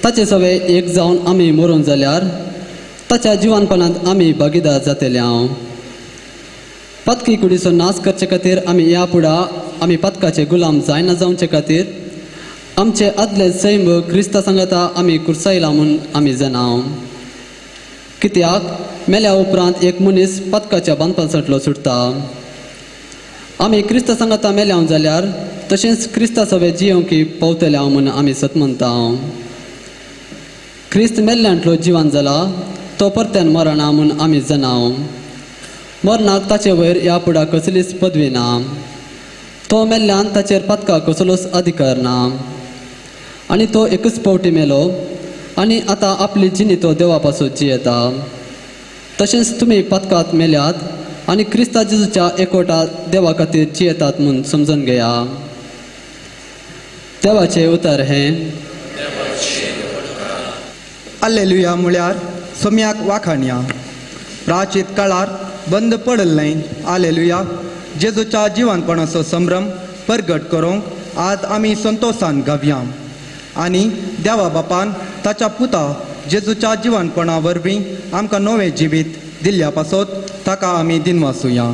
ताचे सवे एक जावन आमी मरून जाल्यार ताच्या जिवानपणांत आमी भागीदार जातले. हांव पातकी कुडीचो नाश करचे खातीर आमी ह्या फुडा आमी पातकाचे गुलाम जायना जावचे खातीर आमचे आदले सैम क्रिस्ता सांगाता आमी कुर्सायला म्हूण आमी जाणां. कित्याक मेल्या उपरांत एक मनीस पातकाच्या बांदपांतलो सुटता. आमी क्रिस्ता सांगाता मेल्या जाल्यार तशेंच क्रिस्ता सवे जियोंकी पावतले म्हूण आमी सत म्हणटा. क्रिस्त मेल्ल्यांतलो जिवान जाला तो परत्यान मरना म्हूण आमी जाणां. मरणाक ताचे वयर ह्या फुडा कसलीच पदवी ना. तो मेल्ल्यान ताचेर पातका कसलोच अधिकार ना. आनी तो एकच पावटी मेलो आनी आतां आपली जिणी तो देवा पासून जियेता. तशेंच तुमी पातकात मेल्यात आनी क्रिस्ता जेजूच्या एकवटा देवा खातीर जियेतात म्हूण समजून घेया. देवाचें उतर हें. आल्लेलुया म्हळ्यार सोम्याक वाखाणया. प्राचीत काळार बंद पडिल्लें आलेलुया जेजूच्या जिवानपणाचो संभ्रम परगट करूंक आज आमी संतोशान गावया आनी देवा बापान ताच्या पुता जेजूच्या जिवानपणा वरवीं आमकां नवें जिवीत दिल्ल्या पासत ताका आमी दिनवासुया.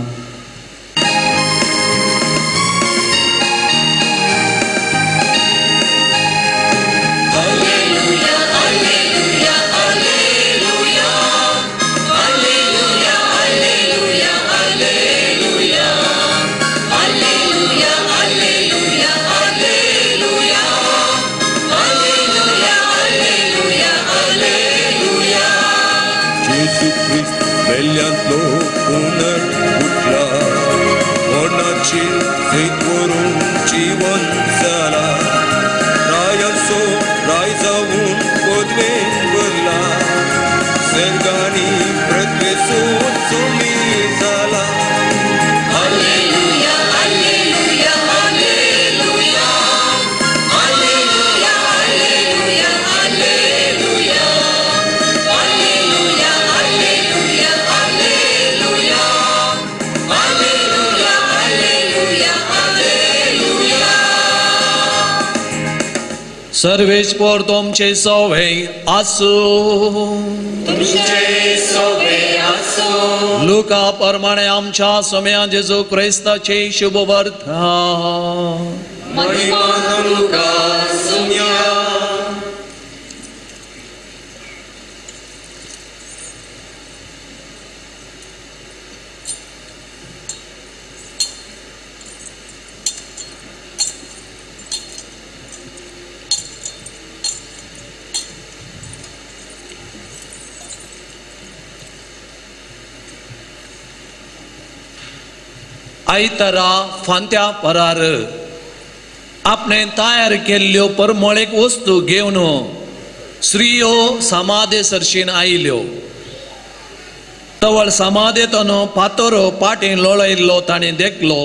Jesu Christ, मेल्ल्यांतलो पुनर उठला. सर्वेस्पोर तुमचे सोवे आसूं. तुमचे सोवे आसूं. लुका प्रमाणे आमच्या सोम्या जेजू क्रिस्ताचे शुभवर्ता. महिमा तुका सोम्या. आयतारा फांत्या परार आपणे तयार केल्ल्यो परमळेक वस्तू घेवन स्त्रियो समाधे सरशीन आयल्यो. तवळ समाधेतन पातोरो पाटी लोळयल्लो ताणें देखलो.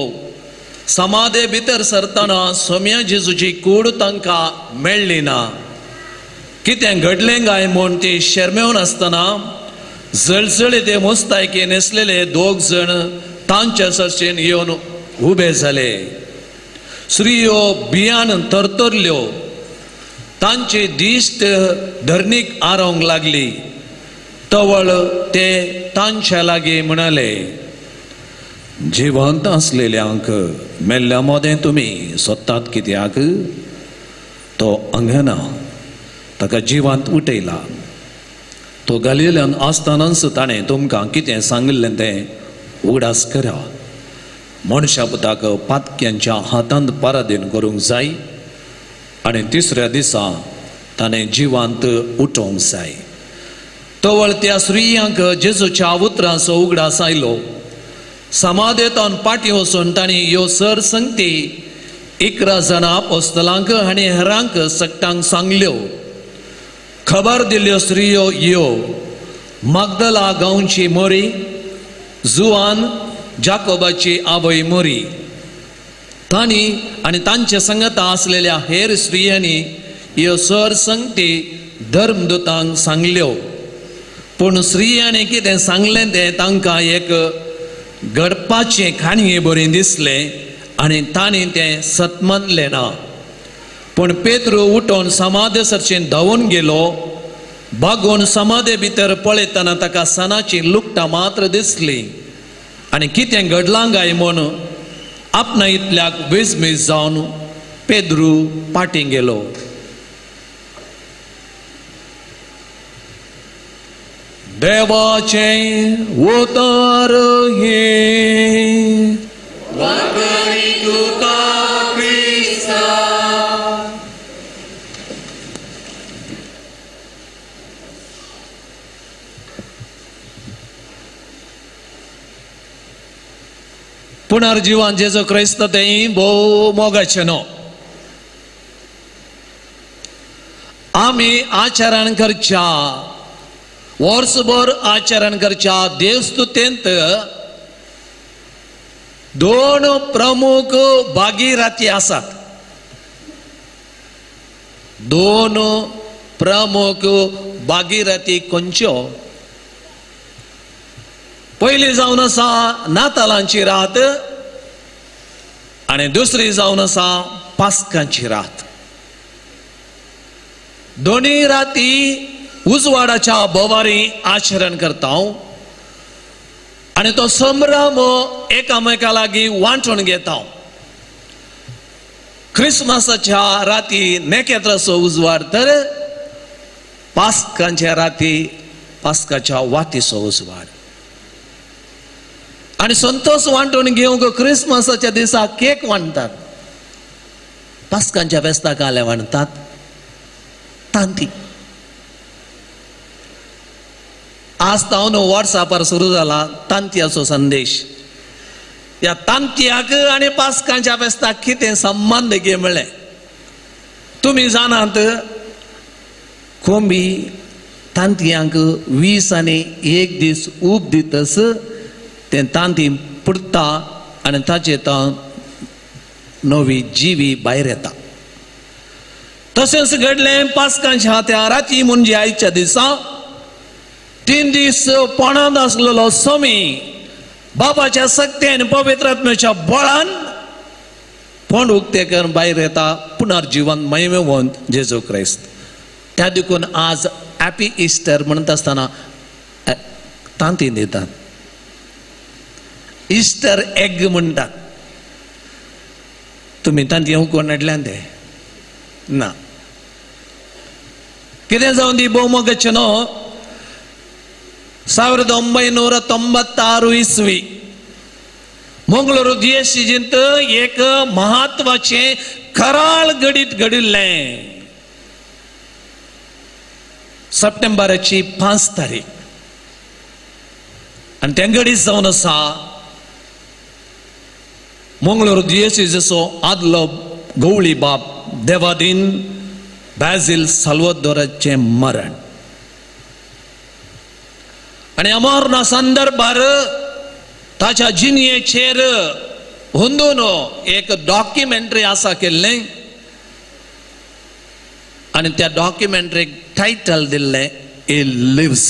समाधे भितर सरतना सोम्या जेजूची कूड तांकां मेळ्ळी ना. कितें घडलें काय म्हूण ती शर्मेवन आसतना जळजळी ते मुस्तायकी न्हेसलेले दोग जण तांच्या सरशीन येवन उबे जाले. स्त्रियो बियान तरतरल्यो. तांची दिश्ट धरणीक आरोवंक लागली. तवळ ते तांच्या लागीं म्हणाले, जिवंत आसलेल्यांक मेल्ल्या मदें तुमी सोदतात कित्याक? तो अंगना ताका जिवांत उठयला. तो गालिल्यान आसतनाच ताणें तुमकां कितें सांगिल्लें तें उगडास करा. मनशा पुताक पातक्यांच्या हातांत पराधीन करूंक जाय आनी तिसऱ्या दिसा ताणें जिवांत उठोवंक जाय. तवळ त्या स्त्रियांक जेजूच्या उतरांचो उगडास आयलो. समाधेंतल्यान फाटीं वचून तांणी ह्यो सर संगती 11 जाणां आपोस्तलांक आनी हेरांक सगटांक सांगल्यो. खबर दिल्ल्यो स्त्रियो ह्यो: मागदला गांवची मोरी, जुवान जाकोबाची आवय मोरी. तांणी आनी तांचे संगता आसलेल्या हेर स्त्रियांनी ह्यो सर संगती धर्मदूतांक सांगल्यो. पूण स्त्रियांनी कितें सांगलें तें तांकां एक घडपाचें काणये बरें दिसलें आनी तांणी तें सत मानलें ना. पूण पेत्रू उठोवन समाधे सरचें धांवून गेलो. बागोवन समाधे भितर पळयतना ताका सणाची लुकटां मात्र दिसली आनी कितें घडलां काय म्हूण आपणा इतल्याक विजमीज जावन पेद्रू फाटीं गेलो. देवाचें उतर हें. वागरी तुका क्रिस्ता. पुनर्जिवन जेजू क्रिस्त तें भोव मोगाचें न्हू. आमी आचरण करच्या वर्सभर आचरण करच्या देवस्तुतेंत दोन प्रमुख भागीराती आसात. दोन प्रमुख भागीराती खंयच्यो? पयली जावन आसा नातालांची रात आनी दुसरी जावन आसा पास्कांची रात. दोनूय राती उजवाडाच्या बोवारी आचरण करता आनी तो संभ्रम एकामेका लागीं वांटून घेता. क्रिसमसाच्या राती नखेत्राचो उजवाड तर पास्कांच्या राती पास्काच्या वातीचो उजवाड. आनी संतोष वांटून घेवंक क्रिसमसाच्या दिसा केक वांटतात, पास्कांच्या फेस्ताक आले वांटतात तांती. आज तावन वॉट्सॅपार सुरू जाला तांतयाचो संदेश. ह्या तांतयाक आनी पास्कांच्या फेस्ताक कितें संबंद गे म्हळ्ळें तुमी जाणात. कोंबी तांतयांक 20 आनी 1 दीस ऊब दितस तें तांती पुरता आनी ताचे नवी जिवी भायर येता. तशेंच घडलें पास्कांच्या त्या राती म्हणजे आयच्या दिसा 3 दीस पोणांत आसलेलो स्वामी बाबाच्या सक्ती आनी पवित्र आत्म्याच्या बळान फोंड उक्ते करून भायर येता पुनर्जीवन महिमेवन जेजू क्रायस्त. त्या देखून आज हॅपी इस्टर म्हणत आसतना तांती दितात, इस्टर एग म्हणटात. तुमी तांती उकोवन हाडल्यान ते ना कितें जावन दी भोवमोगाचें न्हू. 1996 इस्वी मंगळूर दियेसीजींत एक म्हत्वाचें कराळ घडीत घडिल्लें. सप्टेंबराची 5 तारीख आनी तें घडीत जावन आसा मंगळूर दियेसीचो आदलो गवळी बाप देवादीन बाझील साल्वादोराचें मरण. आनी ह्या मरणा संदर्भार ताच्या जिणयेचेर हुंदून एक डॉक्युमेंटरी आसा केल्लें आनी त्या डॉक्युमेंटरीक टायटल दिल्लें ए लिव्स,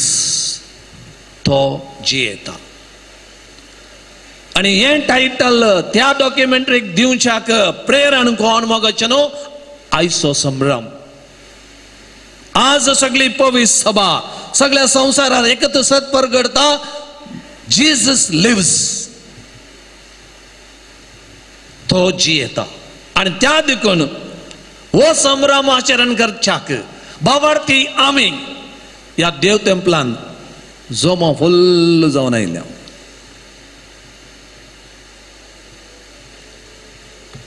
तो जियेता. आनी हें टायटल त्या डॉक्युमेंटरीक दिवच्याक प्रेरण कोण मोगाचें न्हू, आयचो संभ्रम. आज सगळी पवित्र सभा सगळ्या संवसारात एकच सत परगडता, जीजस लिव्स, तो जियेता. आनी त्या देखून हो संभ्रम आचरण करच्याक बाबार्थी आमी ह्या देव तेंपलान जोमो फुल्ल जावन आयल्या.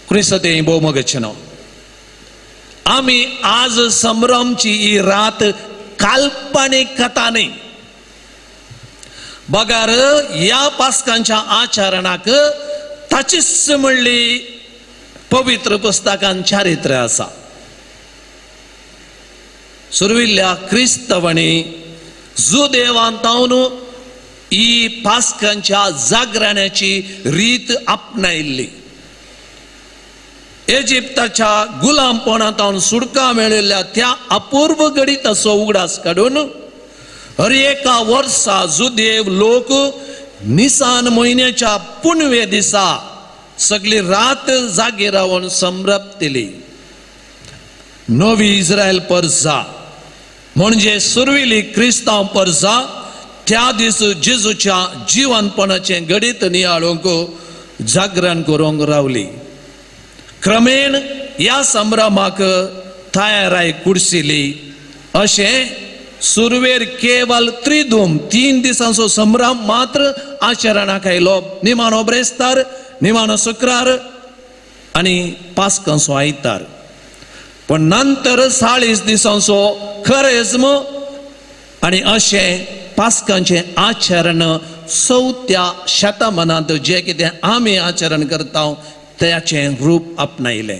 क्रिस्तांव भोवमोगाचें न्हू, आमी आज संभ्रमची ही रात काल्पनीक कथा न्ही, बगर ह्या पास्कांच्या आचरणाक ताचीच म्हणली पवित्र पुस्तकान चारित्र्य आसा. सुरविल्ल्या क्रिस्तांवांनी जुदेवान तावन ही पास्कांच्या जागरणाची रीत आपणायल्ली. इजिप्ताच्या गुलामपणांत सुटका मेळिल्ल्या त्या अपूर्व घडीताचो उगडास काडून हर एका वर्सा जुदेव लोक निसान म्हयन्याच्या पुनवे दिसा सगळी रात जागी रावन संभ्रमतली. नवी इस्रायल परजा म्हणजे सुरविली क्रिस्तांव परजा त्या दीस जेजूच्या जिवनपणाचें घडीत नियाळूंक जागरण करूंक रावली. क्रमेण ह्या संभ्रमाक तयाराय कुडशिली. अशें सुरवेर केवल त्रिदूम 3 दिसांचो संभ्रम मात्र आचरणाक आयलो. निमाणो ब्रेस्तार, निमाणो शुक्रार आनी पास्कांचो आयतार. पण नंतर 40 दिसांचो खरेज्म आनी अशें पास्कांचें आचरण 4थ्या शतमानांत जें कितें आमी आचरण करता त्याचें रूप आपणायलें.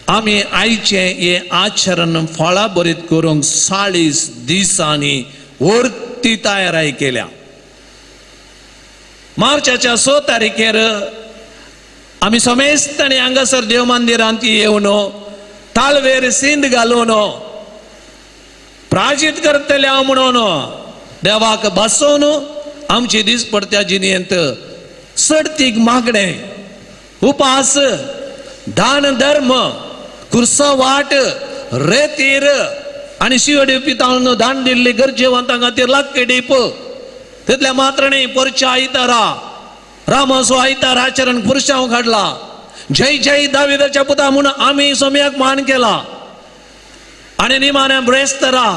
आमी आयचें हें आचरण फळां बरीत करूंक 40 दिसांनी वर्ती तयाराय केल्या. मार्चाच्या 6 तारखेर आमी समेस्तांनी हांगासर देव मंदिरांत येवन ताळवेर सिंद घालून प्राजीत करतले हांव म्हणून देवाक बसोवन आमची दिसपडत्या जिणेंत सडतीक मागणें, उपास, दान धर्म, कुर्सा वाट, रेतीर आनी शिवडी पितावन दान दिल्ली गरजेवंतां खातीर लाकडीप तितल्या मात्र न्ही पोरच्या आयतारा रामाचो आयतार आचरण पुरशांव काडला. जय जय दाविदाच्या पुता म्हूण आमी सोम्याक मान केला. आनी निमाण्या ब्रेस्तरा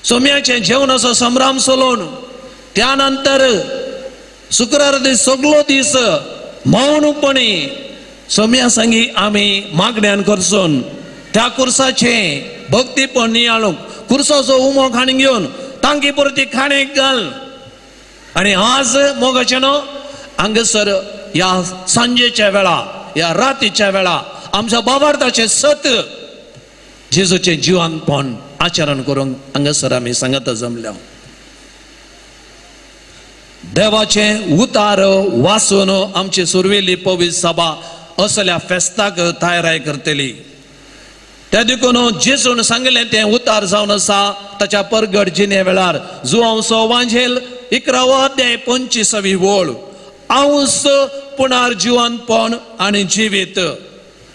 सोम्याचें जेवणाचो संभ्रम चलोवन त्या नंतर शुक्रार दीस सगलो दीस मौनपणी सोम्या संगी आमी मागण्यान करसून त्या कुर्साचें भक्तीपण नियाळूंक कुर्साचो उमो खाणी घेवन तांकी पुरती खाणेक घाल. आनी आज मोगाचें न्हू हांगासर ह्या सांजेच्या वेळा ह्या रातीच्या वेळा आमच्या बाबार्थाचें सत जेजूचें जिवनपण आचरण करूंक हांगासर आमी सांगता जमल्या. देवाचें उतार वाचून आमची सुरवेली पवित्र सभा असल्या फेस्ताक तयाराय करतली. त्या देखून जेजून सांगलें तें उतार जावन आसा ताच्या परगट जिणे वेळार जुवांवचो वांझेल 11वो अध्याय 25वी वळ. हांव पुनर्जिवनपण आनी जिवीत.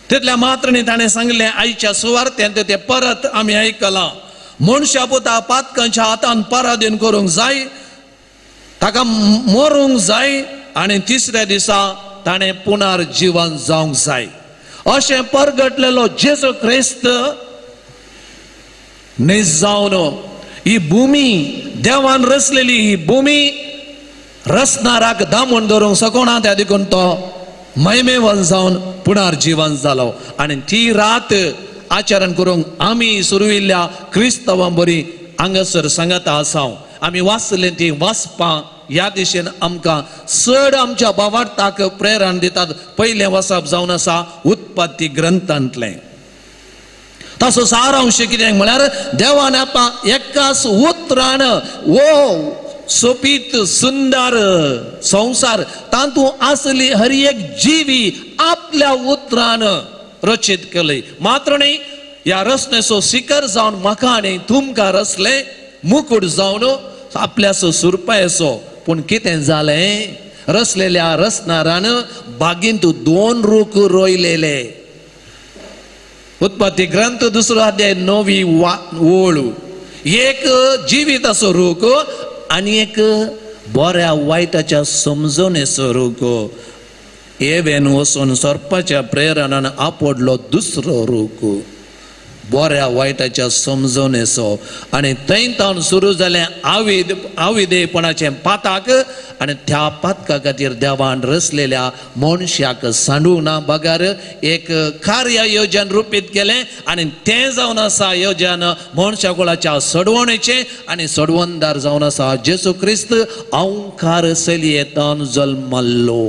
तितल्या मात्र न्ही, ताणें सांगलें आयच्या सुवार्थेंत तें परत आमी आयकलां, मनशा पुता पातकांच्या हातान पराधीन करूंक जाय, ताका मरूंक जाय आनी तिसऱ्या दिसा ताणें पुनर्जिवन जावंक जाय. अशें परगटलेलो जेजू क्रिस्त नीज जावन ही भुमी, देवान रचलेली ही भुमी रचणाराक दामून धरूंक शकना, त्या देखून तो महिमेवन जावन पुनर्जिवन जालो. आनी ती रात आचरण करूंक आमी सुरविल्ल्या क्रिस्तांवां बरी हांगासर सांगता आसा. आमी वाचले ती वाचपां ह्या दिशेन आमकां चड आमच्या भावार्थाक प्रेरण दितात. पयलें वाचप जावन आसा उत्पत्ती ग्रंथांतलें. ताचो सारांश कितें म्हळ्यार देवान आपा एकाच उतरान वो सोपीत सुंदर संवसार तातूंत आसली हर एक जिवी आपल्या उतरान रचीत केली. मात्र न्ही, ह्या रचनेचो शिखर जावन म्हाका आनी तुमकां रचलें मुकूट जावन आपल्याचो सुरपायचो. पूण कितें जालें, रचलेल्या रचणारान बागींत दोन रूख रोयलेले. उत्पत्ती ग्रंथ दुसरो अध्याय 9वी ओळ. एक जिविताचो रूख आनी एक बऱ्या वायटाच्या समजणेचो रूख. एवेन वचून सोरपाच्या प्रेरणान आपडलो दुसरो रूख, बऱ्या वायटाच्या समजणेचो. आनी थंय तावन सुरू जालें आविदेपणाचें पाताक. आनी त्या पातका खातीर देवान रचलेल्या मनशाक सांडूंक ना बगर एक कार्य योजन रुपीत केलें. आनी तें जावन आसा योजन मनशा कुळाच्या सडवणेचें. आनी सडवणदार जावन आसा जेजू क्रिस्त अंकार चलयेंतान जल्मल्लो.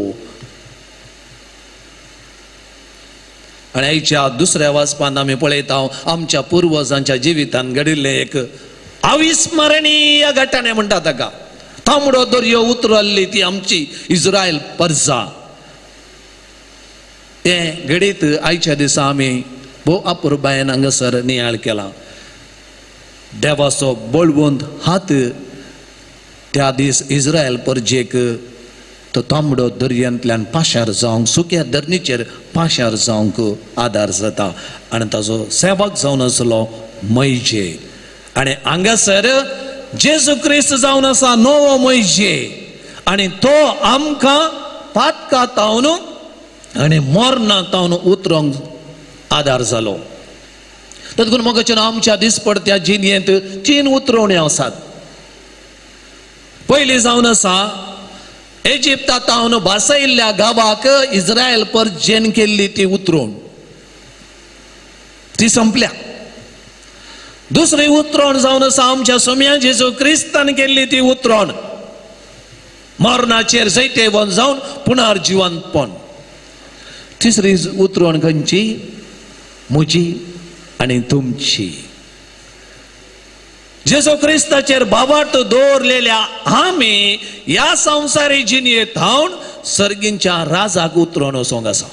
आनी आयच्या दुसऱ्या वाचपांत आमी पळयता आमच्या पुर्वजांच्या जिवितांत घडिल्लें एक अविस्मरणीय घटना म्हणटा ताका. तांबडो दर्यो उतरल्ली ती आमची इस्रायल परजा. तें घडीत आयच्या दिसा आमी भोव अपुरबायेन हांगासर नियाळ केला. देवाचो बळवंत हात त्या दीस इस्रायल परजेक तो तांबडो दर्यांतल्यान पाशार जावंक, सुक्या धरणीचेर पाशार जावंक आदार जाता. आनी ताचो सेवक जावन आसलो मैजे. आनी हांगासर जेजू क्रिस्त जावन आसा नवो मैजे. आनी तो आमकां पातका तावन आनी मरणा तावन उतरोंक आदार जालो. तदगून मोगाच्यान आमच्या दिसपडत्या जिणेंत 3 उतरवण्यो आसात. पयली जावन आसा इजिप्तांत भासयल्ल्या गांवाक इस्रायल परजेन केल्ली ती उतरोण, ती संपल्या. दुसरी उतरोण जावन आसा आमच्या सोम्या जेजू क्रिस्तान केल्ली ती उतरोण, मरणाचेर जैतेवन जावन पुनर्जिवनपण. तिसरी उतरोण खंयची? म्हजी आनी तुमची. जेजू क्रिस्ताचेर भावार्थ दवरलेल्या आमी ह्या संवसारी जिणेंत थावन सर्गींच्या राजाक उतरोण वचोंक आसा.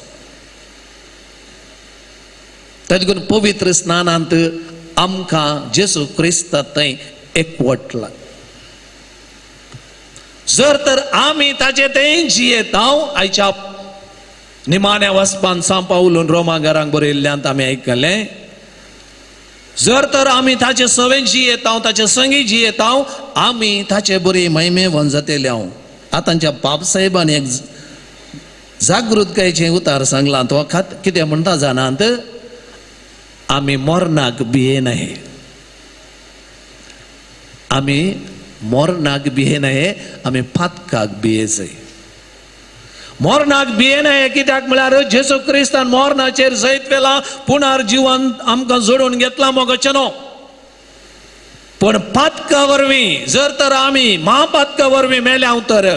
तातूंत पवित्र स्नानांत आमकां जेजू क्रिस्ता थंय एकवटला. जर तर आमी ताचे थंय जियेतांव, आयच्या निमाण्या वाचपान सांव पावलून रोमा घरांक बरयल्ल्यांत आमी आयकलें, जर तर आमी ताचे सवें जियेतांव, ताचे संगी जियेतांव, आमी ताचे बरी महिमेवन जातले. हांव आतांच्या बापसाहेबान एक जागृतकायेचें उतार सांगलां, तो कितें म्हणटा जाणात, आमी मरणाक भियेनाय, आमी मरणाक भियेनाय, आमी पातकाक भियेजय. मरणाक भियेनाय कित्याक म्हळ्यार जेजू क्रिस्तान मरणाचेर जैत व्हेलां, पुनर्जिवन आमकां जोडून घेतलां मोगाचेनो. पूण पातका वरवीं जर तर आमी म्हापातका वरवीं मेल्या तर,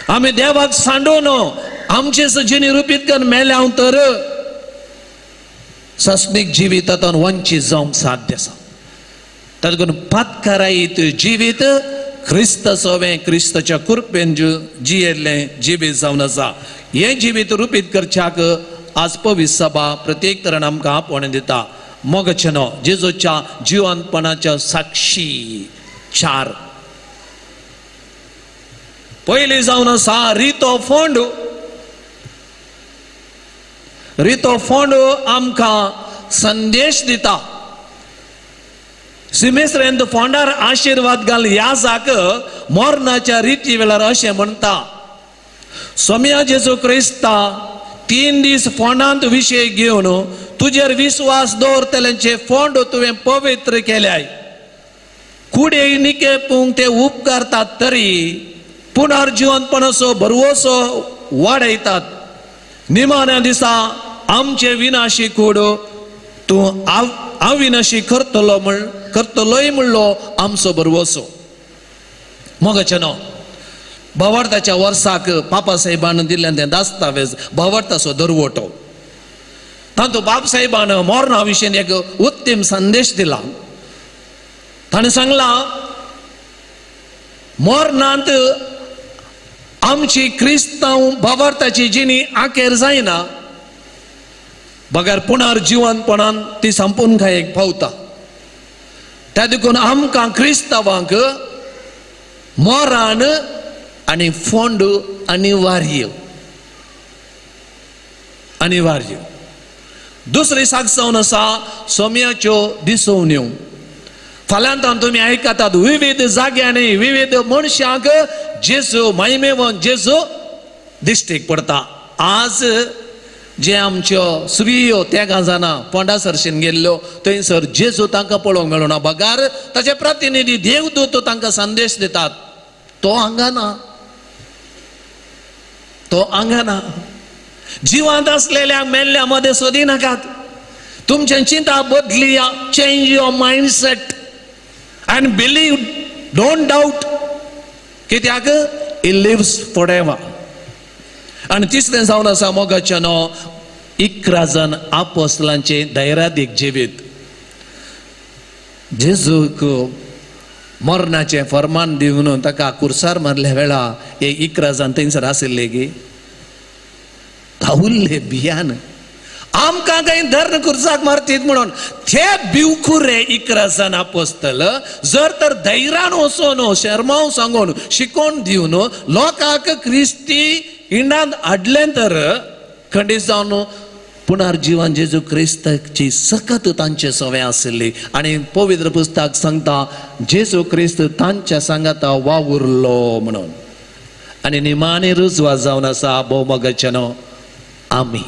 आमी देवाक सांडून आमचे जिणी रुपीत करून मेल्या तर सासणीक जिवितांत वंचीत जावंक साध्य आसा. तातूंत पातकारायत जिवीत क्रिस्त सवें क्रिस्ताच्या कृपेन जियेल्लें जिवीत जावन आसा. हें जिवीत रुपीत करच्याक आज पवित्र सभा प्रत्येक तरान आमकां आपोवणें दिता. मोगाचेनो जेजूच्या जिवनपणाच्या साक्षी 4. पयली जावन आसा रितो फोंड. रितो फोंड आमकां संदेश दिता. सिमेस्रेंत फोंडार आशिर्वाद घाल याजाक मरणाच्या रिती वेळार अशें म्हणटा, सोम्या जेजू क्रिस्ता 3 दीस फोंडांत विशय घेवन तुजेर विस्वास दवरतल्यांचे फोंड तुवें पवित्र केल्याय. कुडे निकेपूंक ते उपकारतात तरी पुनर्जिवनपणाचो भरवसो वाडयतात. निमाण्या दिसा आमचे विनाशी कूड तूं अविनाशी करतलो म्हण करतलोय म्हणलो आमचो भरवसो. मोगाचें न्हू भावार्थाच्या वर्साक बाबासाहेबान दिल्ल्यान तें दस्तावेज भावार्थाचो दरवटो, तातूंत बाबासाहेबान मरणा विशीं एक उत्तम संदेश दिला. ताणें सांगलां मरणांत आमची क्रिस्तांव भावार्थाची जिणी आखेर जायना, बगर पुनर्जिवनपणान ती संपून खायक पावता. त्या देखून आमकां क्रिस्तांवांक मरण आनी फोंड अनिवार्य अनिवार्य. दुसरी साक्ष जावन आसा सोम्याच्यो दिसोवण्यो. फाल्यांतान तुमी आयकतात विविध जाग्यांनी विविध मनशांक जेजू महिमेवन जेजू दिश्टीक पडता. आज जे आमच्यो स्त्रियो तेगां जाणां फोंडा सरशीन गेल्ल्यो थंयसर जेजू तांकां पळोवंक मेळना, बगार ताचे प्रतिनिधी देवदूत तांकां संदेश दितात. तो हांगा ना, तो हांगा ना. जिवांत आसलेल्या मेल्ल्या मदें सोदी नाकात. तुमचें चिंता बदलिया. Change your mindset and believe, don't doubt. कित्याक he lives for ever. आनी तिसरें जावन आसा मोगाचें न्हू 11 जाण आपोस्लांचें धैर्यादीक जिवीत. जेजूक मरणाचें फर्मान दिवन ताका कुर्सार मारल्या वेळा हे 11 जाण थंयसर आशिल्ले गी धांवल्ले भियान आमकां कांय धर्ण कुर्साक मारतीत म्हणून. ते भिवकुरे 11 जाण आपोस्तल जर तर धैर्यान वचोन शेरमांव सांगून शिकोवन दिवन लोकांक क्रिस्ती इंडांत हाडलें तर खंडीत जावन पुनर्जिवन जेजू क्रिस्ताची सकत तांचे सवें आशिल्ली. आनी पवित्र पुस्तक सांगता जेजू क्रिस्त तांच्या सांगाता वावुरलो म्हणून. आनी निमाणी रुजवा जावन आसा भोवमगाचें न्हू आमी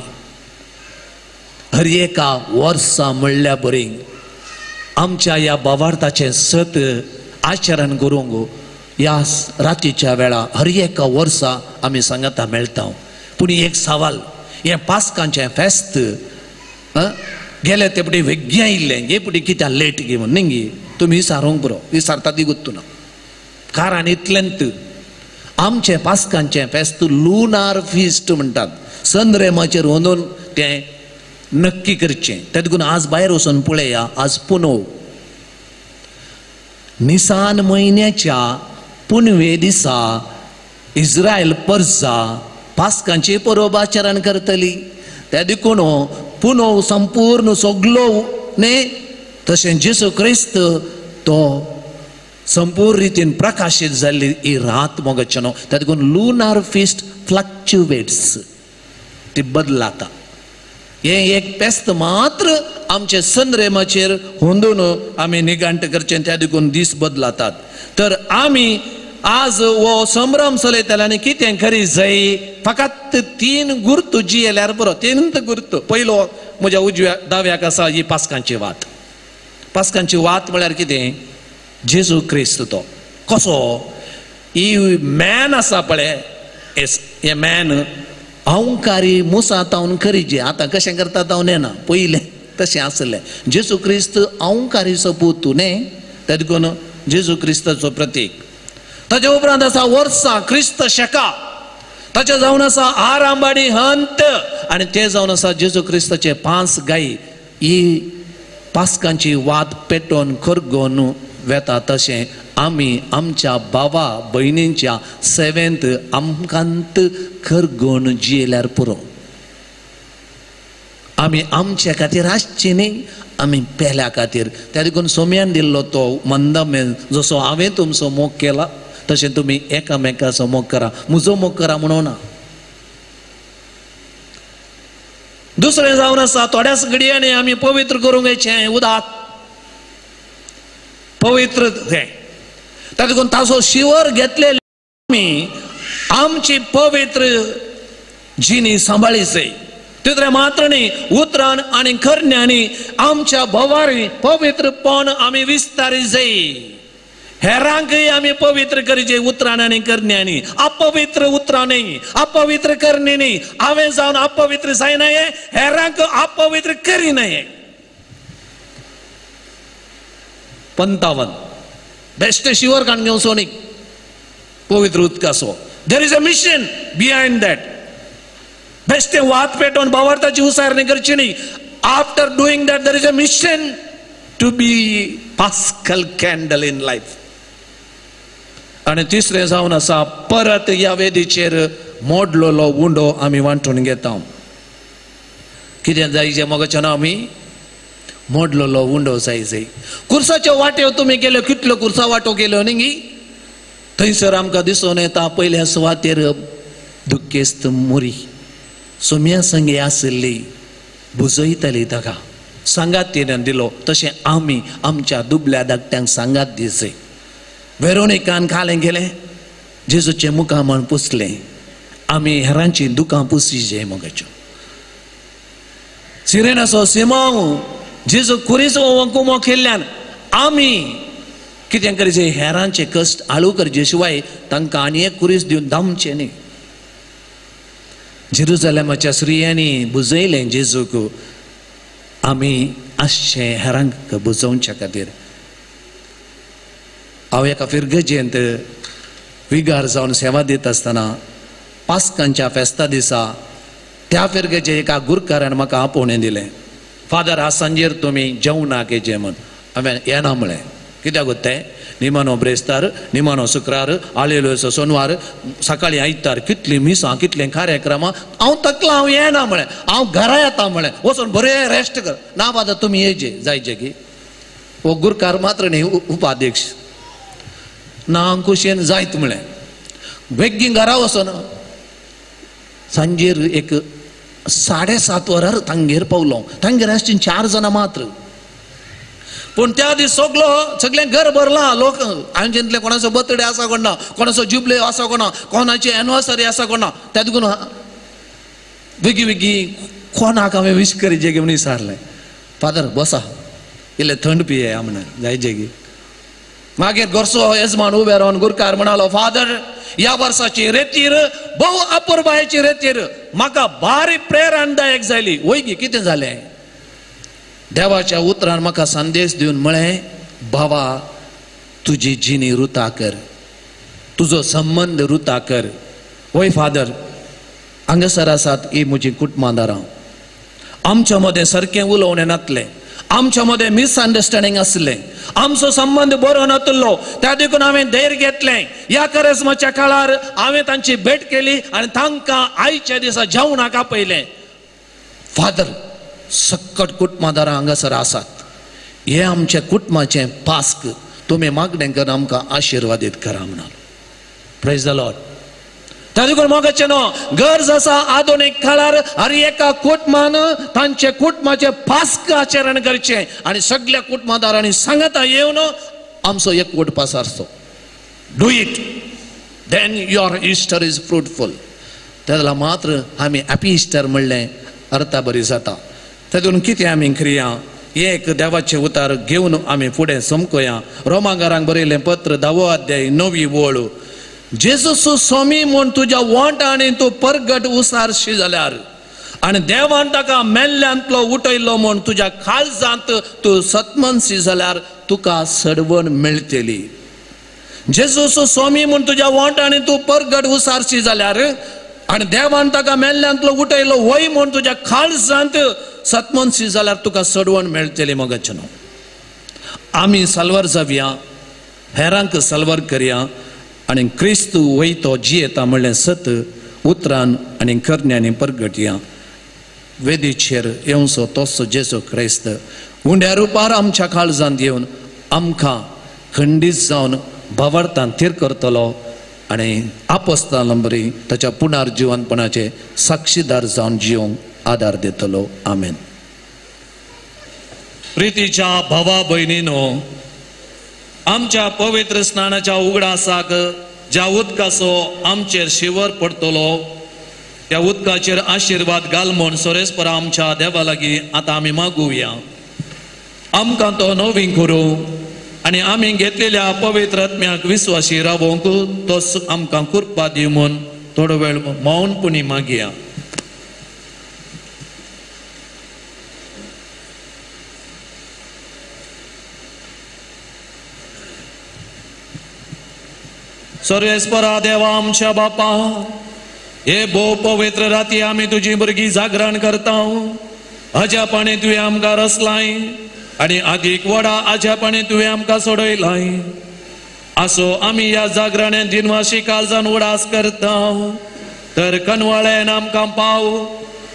हर एका वर्सा म्हणल्या बरी आमच्या ह्या भावार्थाचें सत आचरण करूंक ह्या रातीच्या वेळा हर एका वर्सा आमी सांगाता मेळटा. पूण एक सवाल, हें पास्कांचें फेस्त गेले ते पटी वेगळें आयिल्लें, हे पटी कित्याक लेट घेवन न्ही गी तुमी विसारूंक पुरो, विसारता ती गुत्तू ना. कारण इतलेंत आमचें पास्कांचें फेस्त लुनार फिस्ट म्हणटात. संद्रेमाचेर वचून तें नक्की करचें. ते देखून आज भायर वचून पळया, आज पुनव निसान म्हयन्याच्या पुनवे दिसा इस्रायल परजा पास्कांची परब आचरण करतली. त्या देखून पुनव संपूर्ण सगलो न्ही तशें जेजू क्रिस्त तो संपूर्ण रितीन प्रकाशीत जाल्ली ही रात मोगाचें न्हू. त्या देखून लुनार फिस्ट फ्लक्च्युएट्स, ती बदलाता. हें एक पेस्त मात्र आमचे संद्रेमाचेर होंदून आमी निघांट करचें. त्या देखून दीस बदलातात. तर आमी आज हो संभ्रम चलयतले आनी कितें खरी जाय फकत 3 गुर्तू जियेल्यार बरो. 3 गुर्तू. पयलो म्हज्या उजव्या दाव्याक आसा ही पास्कांची वात. पास्कांची वात म्हळ्यार कितें? जेजू क्रिस्त तो कसो ही मॅन आसा पळय, हे मॅन अहंकारी मुसा तावन करीजे. आतां कशें करता तावन येना, पयलें तशें आसलें. जेजू क्रिस्त अहंकारीचो पूत न्ही, ते देखून जेजू क्रिस्ताचो प्रतीक. ताच्या उपरांत आसा वर्सां क्रिस्त शका, ताचे जावन आसा आरांबाडी हंत, आनी ते जावन आसा जेजू क्रिस्ताचे 5 गायी. ही पास्कांची वात पेटोवन करगोवन वेता तशें आमी आमच्या भावा भयणींच्या सेवेंत आमकांत करगोवन जियेल्यार पुरो. आमी आमच्या खातीर आसची न्ही, आमी पेल्या खातीर. त्या देखून सोम्यान दिल्लो तो मंदमेन, जसो हांवें तुमचो मोग केला तशें तुमी एकामेकाचो मोग करा, म्हजो मोग करा म्हणून ना. दुसरें जावन आसा थोड्याच घडयांनी आमी पवित्र करूंक येचें उदक पवित्र हें ताका लागून ताचो शिवर घेतलेले आमी आमची पवित्र जिणी सांबाळी जाय. तितलें मात्र न्ही, उतरान आनी करण्यांनी आमच्या भोवारी पवित्रपण आमी विस्तारी जाय. हेरांकय आमी पवित्र करचे उतरान आनी करण्यांनी. अपवित्र उतरां न्ही, अपवित्र करणी न्ही. हांवें जावन अपवित्र जायना, हेरांक अपवित्र करिनाय. 55 बेस्ट शिवर काडून घेवचो न्ही पवित्र उदकाचो. There is a mission behind that. बेश्टें वात पेटोवन भावार्थाची उसारणी करची न्ही. After doing that there is a mission to be paschal candle in life. आनी तिसरें जावन आसा परत ह्या वेदीचेर मोडलेलो उंडो आमी वांटून घेता. कितें जायचें मोगाच्यान आमी मोडलेलो उंडो जाय जाय. कुर्साच्यो वाट्यो तुमी केल्यो, कितल्यो कुर्सा वाटो केल्यो न्ही, थंयसर आमकां दिसून येता पयल्या सुवातेर दुखेस्त मुरी सोम्या संगे आशिल्ली बुजयताली ताका सांगात तिणें दिलो. तशें आमी आमच्या दुबल्या धाकट्यांक सांगात दिसय. वेरोनिकान खालें गेलें जेजूचें मुखां म्हण पुसलें. आमी हेरांची दुकां पुसीचे मोगाच्यो. सिरेनाचो सिमांव जेजू कुरीचो कुमो केल्ल्यान आमी कितें करचें, हेरांचे कश्ट आळू करचे शिवाय तांकां आनी एक कुरीस दिवन दामचें न्ही. जेरुजलेमाच्या स्त्रियांनी बुजयलें जेजूक आमी आसचें हेरांक बुजोवच्या खातीर. हांव एका फिरगजेंत विगार जावन सेवा दित आसतना पास्कांच्या फेस्ता दिसा त्या फिरगजे एका गुरकारान म्हाका आपोवणें दिलें. फादर आज सांजेर तुमी जेवणाक येचें म्हूण. हांवें येना म्हळें. कित्याक तें निमानो ब्रेस्तार, निमानो शुक्रार, आलेलोसो सोनवार, सकाळीं आयतार, कितलीं मिसां कितलीं कार्यक्रमां. हांव तकला हांव येना म्हळें. हांव घरा येता म्हळें, वचून बरें रेस्ट कर. ना फादर तुमी येचे जायचे की. हो गुरकार मात्र न्ही उपाध्यक्ष ना हांव खुशयेन जायत म्हळें. बेगीन घरा वचून सांजेर एक 7:30 वरार तांगेर पावलो. तांगेर आसचीं 4 जाणां मात्र. पूण त्या दीस सगलो सगळें घर भरलां लोक. हांवें कोणाचो बर्थडे आसा कोण ना, कोणाचो जुबले आसा कोणा, कोणाची एनिवर्सरी आसा कोणा. त्या देखून बेगी बेगी कोणाक हांवें विश करीचे म्हूण विचारलें. फादर बसा इल्लें थंड पिये म्हणून जायचे की. मागीर घरचो येजमान उबे रावन गुरकार म्हणालो, फादर ह्या वर्साची रेतीर भोव अपुरबायेची रेतीर म्हाका भारी प्रेरणादायक जाली. वय गी कितें जालें? देवाच्या उतरान म्हाका संदेश दिवन म्हळें, भावा तुजी जिणी रुता कर, तुजो संबंद रुता कर. वय फादर हांगासर आसात ही म्हजी कुटुंबादारां. आमच्या मदें सारकें उलोवणें नातलें, आमच्या मदें मिसअंडरस्टँडींग आसलें, आमचो संबंद बरो नातलो. त्या देखून हांवें धैर्य घेतलें. ह्या करेस्माच्या काळार हांवें तांची भेट केली आनी तांकां आयच्या दिसा जेवणाक आपयलें. फादर सक्कट कुटुंबादारां हांगासर आसात. हे आमच्या कुटुंबाचें पास्क तुमी मागणें करून आमकां आशिर्वादीत करा म्हणाल. Praise the Lord. त्या देखून मोगाचें न्हू गरज आसा आधुनीक काळार हर एका कुटुंबान तांचे कुटुंबाचें पास्क आचरण करचें आनी सगल्या कुटुंबादारांनी सांगता येवन आमचो एकवट पासारचो. Do it, then your Easter is fruitful. तेन्ना मात्र आमी हॅपी इस्टर म्हणलें अर्था बरी जाता. तेतून कितें आमी क्रिया एक देवाचें उतार घेवन आमी फुडें समकोया. रोमांगारांक बरयलें पत्र 10वो अध्याय 9वी ओळ. जेजूस स्वामी म्हूण तुज्या वोंट आनी तूं परगट उसारशी जाल्यार आनी देवान ताका मेल्ल्यांतलो उठयलो म्हूण तुज्या काळजांत तूं सतमनशी जाल्यार तुका सडवण मेळटली. जेजूस स्वामी म्हूण तुज्या वोंट आनी तूं परगट उसारशी जाल्यार आनी देवान ताका मेल्ल्यांतलो उठयलो वय म्हूण तुज्या काळजांत सतमनशी जाल्यार तुका सडवण मेळटली. मोगाचें न्हू आमी साल्वार जावया, हेरांक साल्वार करया आनी क्रिस्तू वयतो जियेता म्हणलें सत उतरान आनी करण्यांनी परगटया. वेदीचेर येवचो तसो जेजू क्रिस्त उंड्या रुपार आमच्या काळजांत येवन आमकां खंडीत जावन भावार्थान थीर करतलो आनी आपस्तालंबरी ताच्या पुनर्जिवनपणाचे साक्षीदार जावन जिवंक आदार दितलो. आमेन. प्रितीच्या भावा भयणीनो, आमच्या पवित्र स्नानाच्या उगडासाक ज्या उदकाचो आमचेर शिवर पडटलो त्या उदकाचेर आशिर्वाद घाल म्हूण सोरेस्परा आमच्या देवा लागीं आतां आमी मागुया. आमकां तो नवीन करूं आनी आमी घेतलेल्या पवित्र आत्म्याक विस्वासी रावोंक तो आमकां कृपा दी म्हूण थोडो वेळ मौनपणी मागया. सर्वेस्परा देवा आमच्या बापा, हे भोव पवित्र राती आमी तुजी भुरगीं जागरण करता. अजापाणे तुवें आमकां रचलाय आनी आदीक वडा अजापाणे तुवें आमकां सोडयलाय. आसो आमी ह्या जागरण्यान दिनवाशी काळजान उडास करता. तर कनवाळ्यान आमकां पाव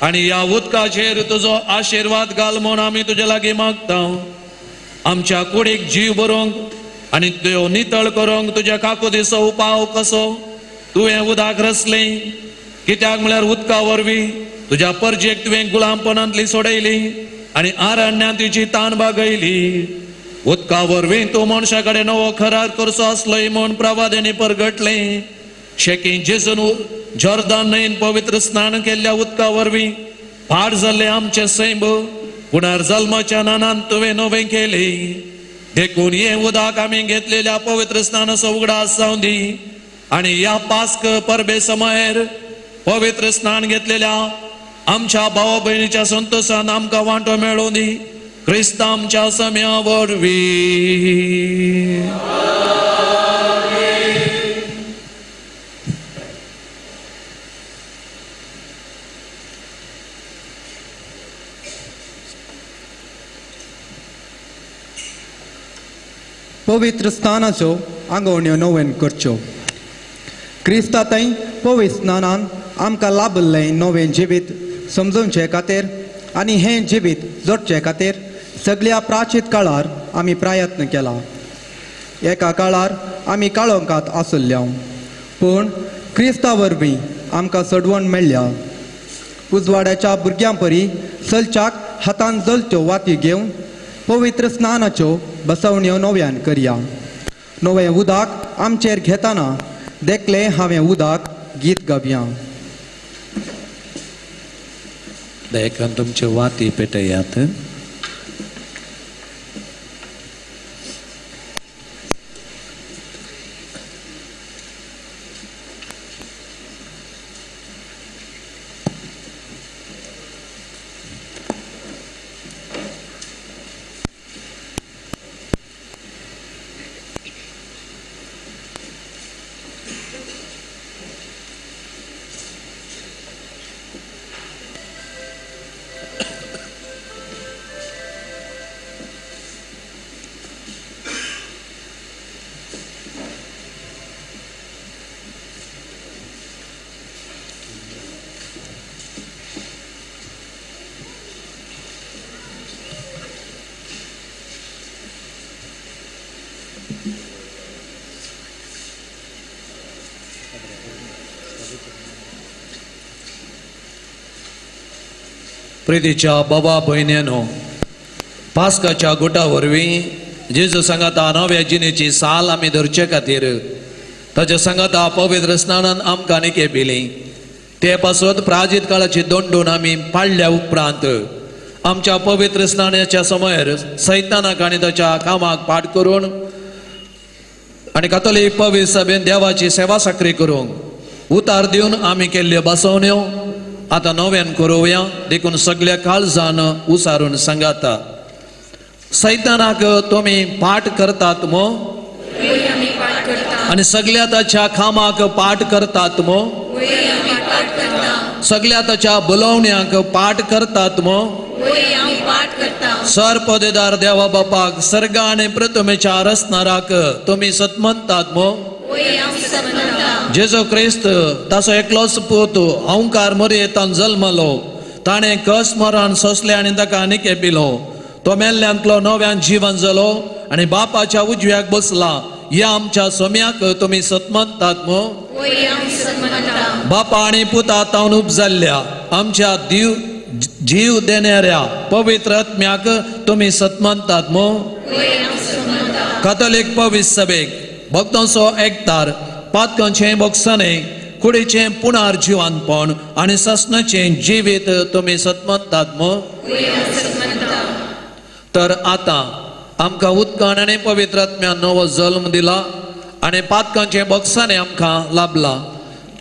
आनी ह्या उदकाचेर तुजो आशिर्वाद घाल म्हूण आमी तुजे लागीं मागता. आमच्या कुडीक जीव बरोवंक आनी त्यो नितळ करूंक तुज्या काकुतीचो उपाव कसो तुवें उदक रचलें. कित्याक म्हळ्यार उदका वरवीं तुज्या परजेक तुवें गुलामपणांतली सोडयली आनी आरण्यांत तुजी तान बागयली. उदका वरवीं तूं मनशा कडेन नवो करार करचो आसलोय म्हूण प्रवाद्यांनी परगटलें. शेकी जेजून जॉर्दान न्हंयेन पवित्र स्नान केल्ल्या उदका वरवीं पाड जाल्लें आमचें सैम पुनर्जल्माच्या नानान तुवें नवें केलें. देखून हें उदक आमी घेतलेल्या पवित्र स्नानाचो उगडास जावं दी आनी ह्या पास्क परबे समयर पवित्र स्नान घेतलेल्या आमच्या भावा भयणीच्या संतोशान आमकां वांटो मेळोवं दी. क्रिस्त आमच्या सम्या वरवीं. पवित्र स्नानाच्यो आंगवण्यो नवेन करच्यो. क्रिस्ता थंय पवित्र स्नानान आमकां लाभल्लें नवें जिवीत समजोवचे खातीर आनी हें जिवीत जोडचे खातीर सगळ्या प्राचीत काळार आमी प्रयत्न केला. एका काळार आमी काळोखांत आसुल्ल्या, पूण क्रिस्ता वरवीं आमकां सोडवण मेळ्ळ्या. उजवाड्याच्या भुरग्यां परी चलच्याक हातान जलच्यो वाती घेवन पवित्र स्नानाच्यो बसवण्यो नव्यान करया. नवें उदक आमचेर घेतना देखलें हांवें उदक गीत गावया. दयेकन तुमच्यो वाती पेटयात. प्रितीच्या बाबा भयण्यानो, पास्काच्या गुटा वरवीं जेजू सांगाता नव्या जिणेची साल आमी धरचे खातीर ताच्या सांगाता पवित्र स्नानान आमकां निके पिली. ते पासत प्राचीत काळाची दोंडून आमी पाडल्या उपरांत आमच्या पवित्र स्नानाच्या समयर सैतानाक आनी ताच्या कामाक पाठ करून आनी कातोलीक पवित्र सभेन देवाची सेवा साकरी करूंक उतार दिवन आमी केल्ल्यो बसवण्यो आतां नव्यान करोवया. देखून सगळ्या काळजान उसारून सांगाता, सैतानाक तुमी पाठ करतात मो आनी सगळ्या ताच्या कामाक पाठ करतात मो, सगळ्या ताच्या बोलोवण्याक पाठ करतात मो. सर पदेदार देवा बापाक सर्ग आनी प्रतिमेच्या रचणाराक तुमी सत म्हणतात मो. जेजू क्रिस्त ताचो एकलोच पूत अंकार मरयेतान जल्मलो, ताणें कस मरण सोंसलें आनी ताका निके पिलो. तो मेल्ल्यांतलो नव्यान जिवन जालो आनी बापाच्या उजव्याक बसला. ह्या आमच्या सोम्याक तुमी सत म्हणतात मो. बापा आनी पुता तावन उपजाल्ल्या आमच्या जीव देणाऱ्या पवित्र आत्म्याक तुमी सत मानतात मू? कातोलीक पवित्र सभेक भक्तांचो एकतार, पातकांचें भोगसणें, कुडीचें पुनर्जिवनपण आनी सासणाचें जिवीत तुमी सत मानतात मू? तर आतां आमकां उदकान आनी पवित्र आत्म्यान नवो जल्म दिला आनी पातकांचें भोगसणें आमकां लाभलां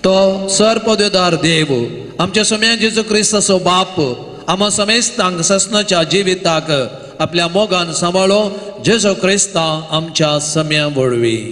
तो सर्वपदवीधर देव आमच्या सोम्या जेजू क्रिस्ताचो बाप आमा समेस्तांक सासणाच्या जिविताक आपल्या मोगान सांबाळो जेजू क्रिस्ता आमच्या सम्या वरवीं.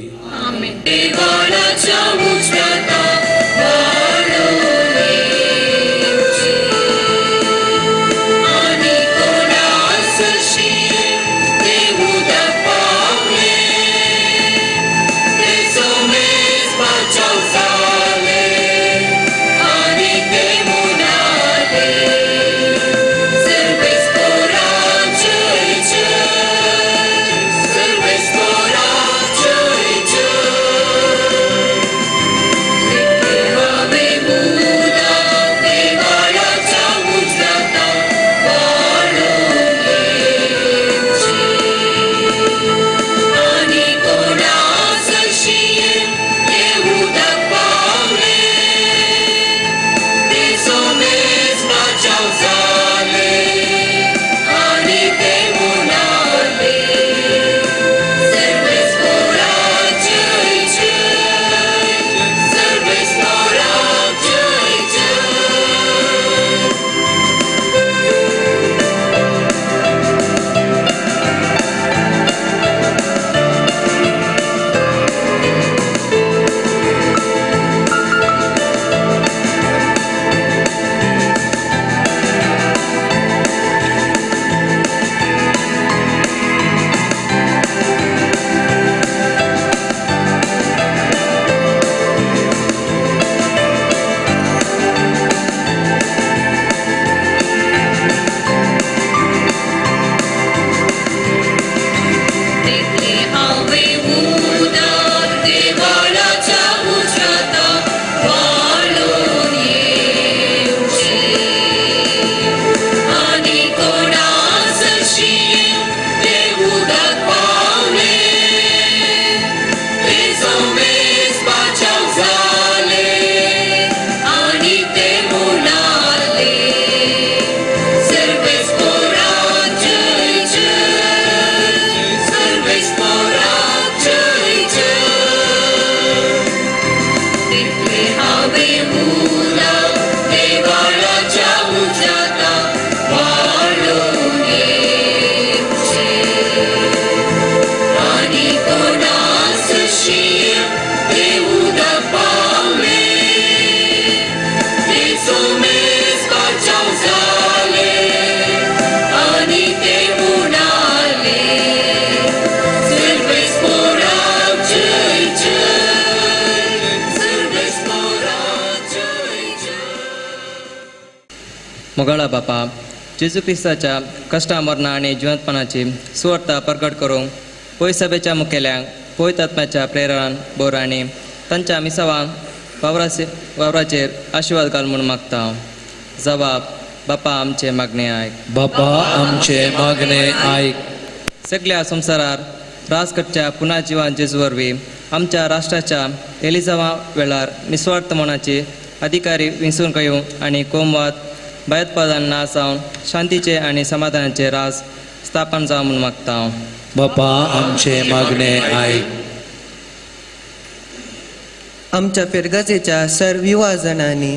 मोगाळा बापा, जेजू क्रिस्ताच्या कश्टा मरणा आनी जिवंतपणाची सुवार्ता प्रगट करूंक पय सभेच्या मुखेल्यांक पवित्र आत्म्याच्या प्रेरणान बोर आनी तांच्या मिसावांक वावराचेर आशिर्वाद घाल म्हूण मागता. जबाब बापा आमचे मागणे आयक. बापा आमचे मागणे आयक. सगळ्या संवसारार राज करच्या पुनर्जिवन जेजू वरवीं आमच्या राष्ट्राच्या एलिजावा वेळार निस्वार्थ मनाची अधिकारी विंचून घेवं आनी कोमवाद भयोत्पादन ना जावन शांतीचे आनी समाधानाचे राज स्थापन जावं म्हूण मागता. बापा आमचे मागणे आयक. आमच्या फिरगजेच्या सर्व युवा जणांनी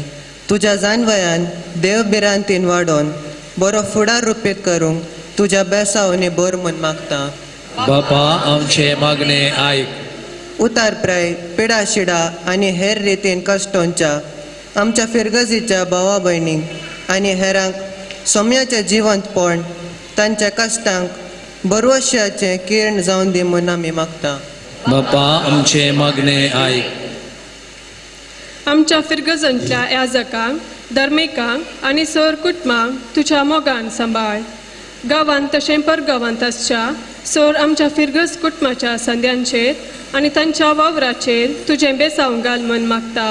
तुज्या जानवयान देव भिरांतीन वाडोवन बरो फुडार रुपीत करूंक तुज्या बेसावनी बोर म्हूण मागता. बापा आमचे मागणे आयक. उतार प्राय पिडा शिडा आनी हेर रितीन कश्टोंच्या आमच्या फिरगजीच्या भावा भयणींक आनी हेरांक सोम्याचें जिवंतपण तांच्या कश्टांक बरवश्याचें किर्ण जावन दी म्हूण आमी मागता. बापा आमचे मागणे आयक. आमच्या फिरगजांतल्या याजकांक, धर्मिकांक आनी सर कुटुंबांक तुज्या मोगान सांबाळ. गांवांत तशें परगांवांत आसच्या सोर आमच्या फिरगज कुटुंबाच्या संद्यांचेर आनी तांच्या वावराचेर तुजें बेसांव घाल म्हूण मागता.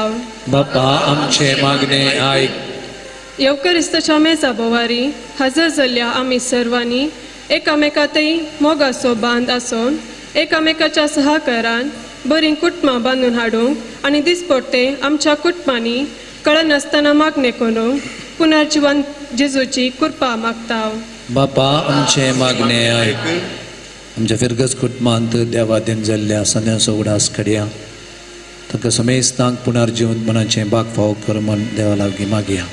बापा आमचे मागणे आयक. येवकरिस्ताच्या मेजा बोवारी हजर जाल्ल्या आमी सर्वांनी एकामेकातय मोगाचो बांद आसून एकामेकाच्या सहकारान बरीं कुटुंबां बांदून हाडूंक आनी दिसपट्टे आमच्या कुटुंबांनी कळनासतना मागणें करूंक पुनर्जिवन जेजूची कृपा मागता. बापा आमचें मागणें आयक. आमच्या फिरगज कुटुंबांत देवादीन जाल्ल्या संद्यांचो उगडास कडया तांकां समेस्तांक पुनर्जिवंतपणाचें बाग फावो कर म्हूण देवा लागीं मागया.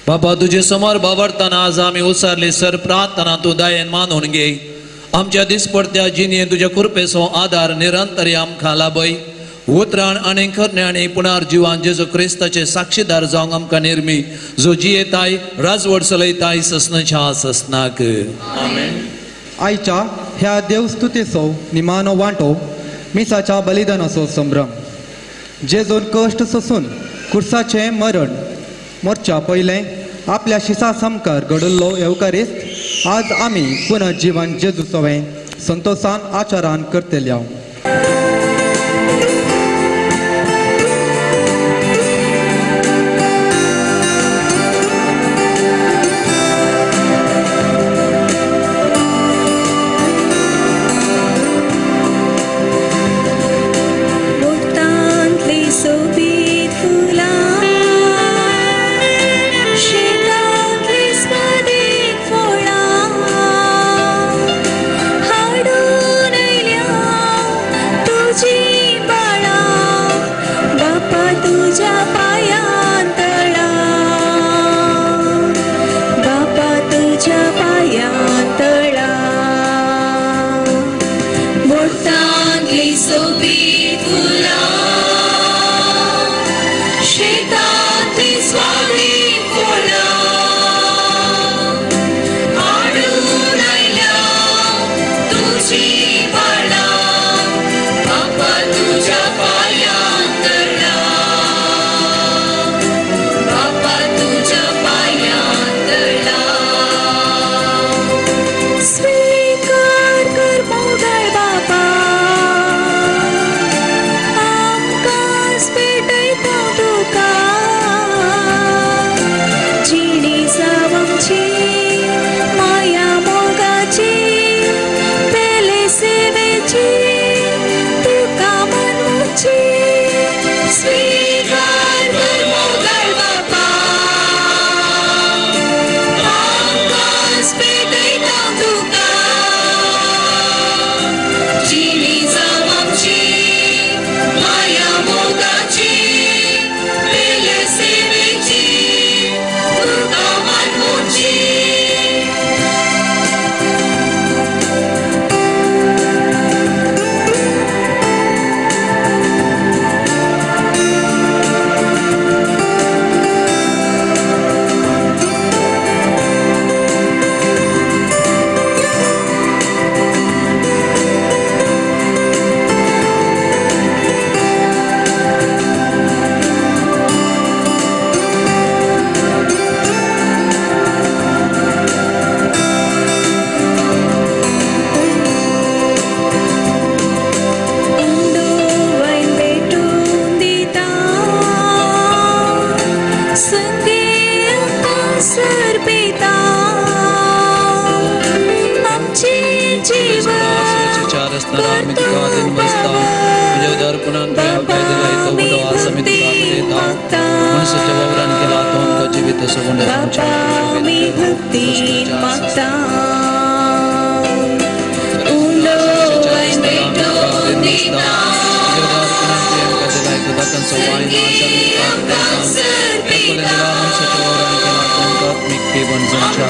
बाबा तुजे समोर बावडतना आज आमी उसारली सर प्रार्थना तूं दयेन मानून घे. आमच्या दिसपडत्या जिणेंत तुज्या कृपेचो आदार निरंतर आमकां लाभय. उतरान आनी करण्यांनी पुनर्जिवान जेजू क्रिस्ताचे साक्षीदार जावंक आमकां निर्मी, जो जियेताय राजवट चलयताय ससनाच्या ससनाक. आयच्या ह्या देवस्तुतेचो निमानो वांटो मिसाच्या बलिदानाचो संभ्रम. जेजून कश्ट सोसून कुर्साचें मरण मोर्चा पयलें आपल्या शिसा सामकार घडल्लो येवकारिस्त आज आमी पुनर्जिवन जेजू सवें संतोसान आचारान करतल्या.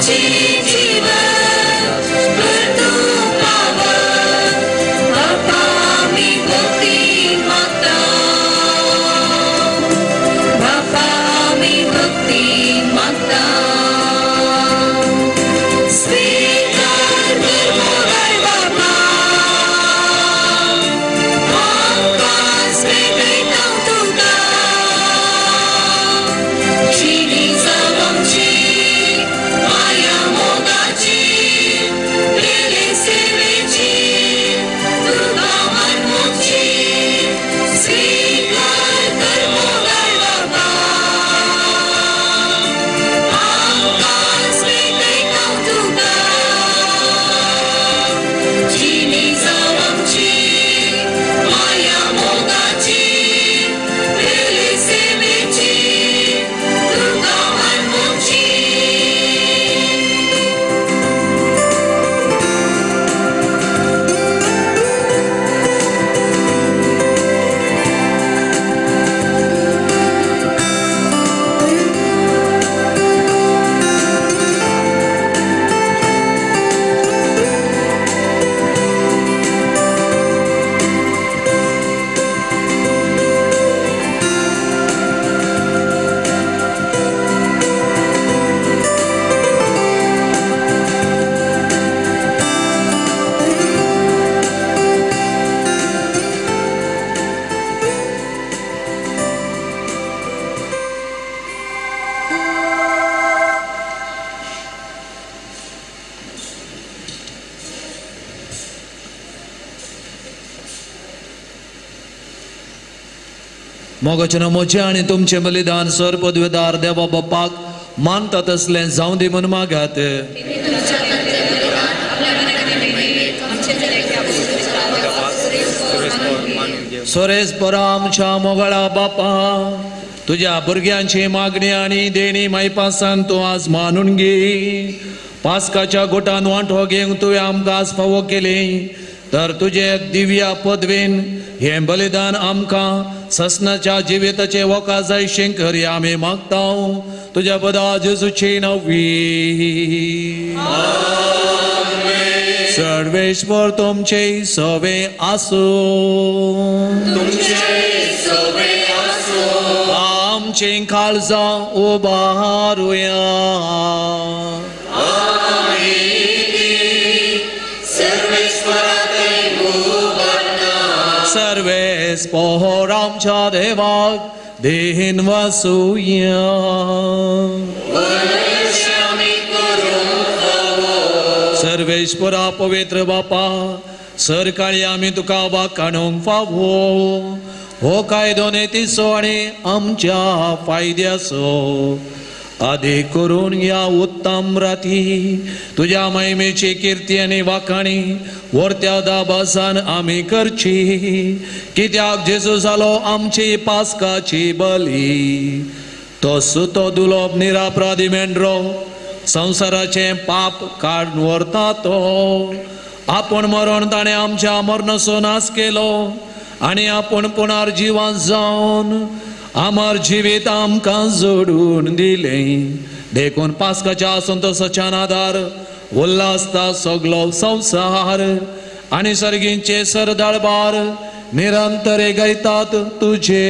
She needs a मोगाचें म्हजें आनी तुमचें बलिदान सर पदवेदार देवा बापाक मानता तसलें जावं दी म्हूण मागात. सोरेस परा आमच्या मोगळा बापा, तुज्या भुरग्यांची मागणी आनी देणी मायपासान तूं आज मानून घे. पास्काच्या गोटान वांटो घेवंक तुवें आमकां आज फावो केली तर तुजे दिव्या पदवेन हें बलिदान आमकां ससनाच्या जिविताचे वखा जाय शंकर आमी मागता तुज्या पदा जेजूची नवी. सर्वेश्वर तुमचे सवे आसूं. आमचे काळजां उबारुया. सर्वेस पोहर आमच्या देवाक देहीन वसुया. सर्वेश्वरा पवित्र बापा, सरकाळी आमी तुका वाखाणूंक फावो. हो कायदो नेतीचो आनी आमच्या फायद्याचो आदी करून ह्या उत्तम राती तुज्या महिमेची किर्ती आनी वाखाणी वर्त्या दाबासान आमी करची. कित्याक जेजू जालो आमची पास्काची बली, तो सुतो दुलोब निरापराधी मेंढरो संवसाराचें पाप काडून व्हरता तो. आपूण मरण ताणें आमच्या मरणाचो नाश केलो आनी आपूण पुनर्जिवन जावन आमर जिवीत आमकां जोडून दिलें. देखून पास्काच्या संतोषाच्या आदार उल्हासता सगलो संवसार आनी सर्गींचे सरदळबार निरंतर गायतात तुझे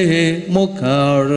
मुखार.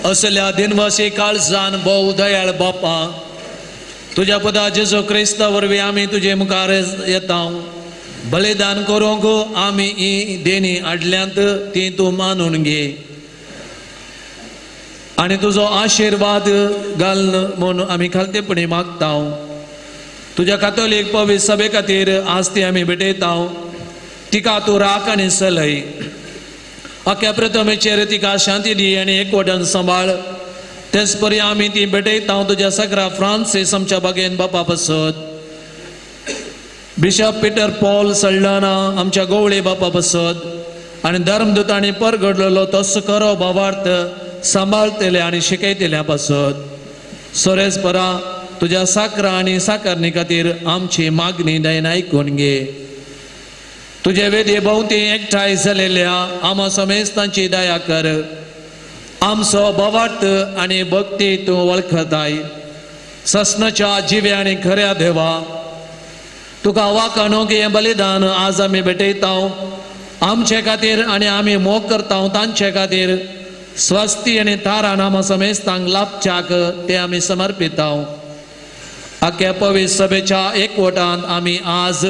असल्या दिनवासी काळजान भोव दयाळ बापा, तुज्या पदा जेजू क्रिस्ता वरवीं आमी तुजे मुखार येता. बलिदान करूंक आमी ही देणी हाडल्यांत ती तूं मानून घे आनी तुजो आशिर्वाद घाल म्हूण आमी खालतेपणी मागता. तुज्या कातोलीक पवित्र सभे खातीर आज ती आमी भेटयता. तिका तूं राख आनी चलय. अख्या प्रथमेचेर तिका शांती दी आनी एकवटान सांबाळ. तेच परी आमी ती भेटयता तुज्या सगळ्या फ्रांसीस आमच्या बागेन बापा पासत, बिशप पिटर पॉल सल्डाना आमच्या गोवळे बापा पासत आनी धर्मदूतांनी परगडलेलो तसो खरो भावार्थ सांबाळतले आनी शिकयतल्या पासत. सोरेस परा तुज्या साकरा आनी साकारणी खातीर आमची मागणी दयेन आयकून घे. तुजे वेदी भोंवती एकठांय जालेल्या आमा समेस्तांची दया कर. आमचो भावार्थ आनी भक्ती तूं वळखताय. ससनाच्या जिव्या आनी खऱ्या देवा, तुका वाखाणूंक हें बलिदान आज आमी भेटयता. आमचे खातीर आनी आमी मोग करता तांचे खातीर स्वस्ती आनी तारान आमा समेस्तांक लाभच्याक ते आमी समर्पिता. आख्या पवित्र सभेच्या एकवटान आमी आज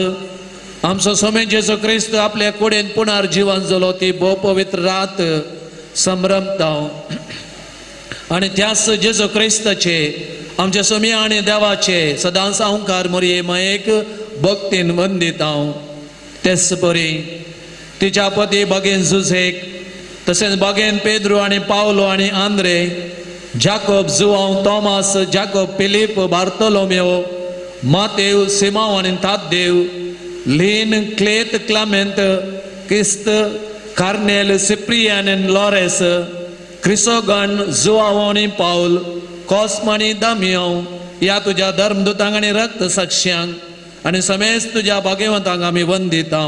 आमचो स्वामी जेजू क्रिस्त आपल्या कुडीन पुनर्जिवन जालो ती भोव पवित्र रात संभ्रमता आनी त्याच जेजू क्रिस्ताचे आमच्या स्वामी आनी देवाचे सदांच अंकार मोरये मयेक भक्तीन वंदिता. तेच परी तिच्या पती बागेन जुझेक, तशेंच बागेन पेद्रू आनी पावलो आनी आंद्रे, जाकोब जुआंव, थॉमास, जाकोब फिलीप, बार्तोलोमेव, मातेव, सिमांव आनी ताद्देव, लीन, क्लेत, क्लामेंत, क्रिस्त, कार्नेल, सिप्रियान आनी लॉरेस, क्रिसोगन, जुआंव आनी पावल, कॉस्म आनी दामियांव ह्या तुज्या धर्मदुतांक आनी रक्त साक्षांक आनी समेस्त तुज्या भाग्यवंतांक आमी वंदिता.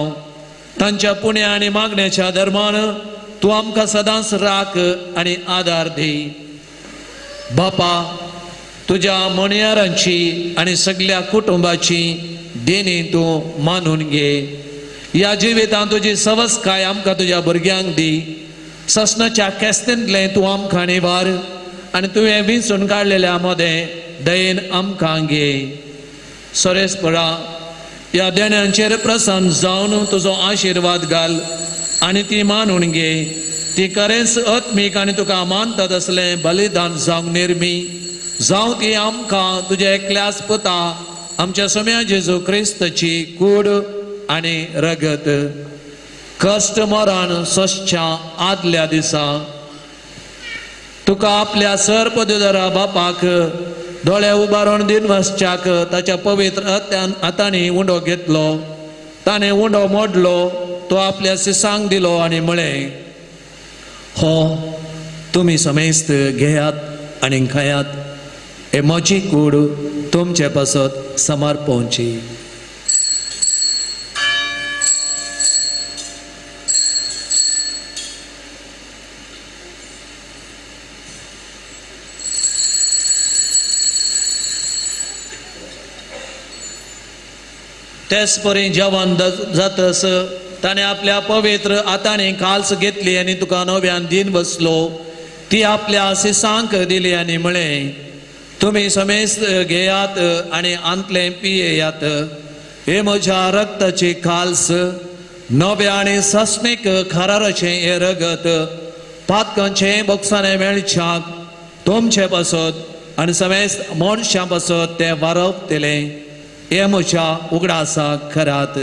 तांच्या पुण्या आनी मागण्याच्या धर्मान तूं आमकां सदांच राख आनी आदार दी. बापा, तुज्या म्हणयारांची आनी सगल्या कुटुंबाची देणी तूं मानून घे. ह्या जिवितांत तुजी सवसकाय आमकां तुज्या भुरग्यांक दी. ससनाच्या केस्तेंतलें तूं आमकां निवार आनी तुवें विंचून काडलेल्या मदें दयेन आमकां घे. सोरेसपरा, ह्या देण्यांचेर प्रसन्न जावन तुजो आशिर्वाद घाल आनी ती मानून घे. ती खरेंच आत्मीक आनी तुका मानतात असलें बलिदान जावंक निर्मी जावं. ती आमकां तुज्या एकल्याच पुता आमच्या सोम्या जेजू क्रिस्ताची कूड आनी रगत कश्ट मरण सोसच्या आदल्या दिसा तुका आपल्या सर पदवीधरा बापाक दोळे उबारून दिनवासच्याक ताच्या पवित्र हातांनी उंडो घेतलो. ताणें उंडो मोडलो, तो आपल्या सिसांक दिलो आनी म्हळें, हो तुमी समेस्त घेयात आनी खायात, हे म्हजी कूड तुमचे पासत समर्पणची. तेच परी जेवण जातस ताणें आपल्या पवित्र हातांनी काल्स घेतली आनी तुका नव्यान दिन बसलो. ती आपल्या सिसांक दिली आनी म्हळें, तुमी समेस्त घेयात आनी आंतलें पियेयात. हे म्हज्या रक्ताची काल्स, नव्या आनी सस्नीक खराराचें हें रगत पातकांचें बोगसाणें मेळच्याक तुमचे पासत आनी समेस्त मनशां पासत तें वारपतलें. हे म्हज्या उगडासाक करात.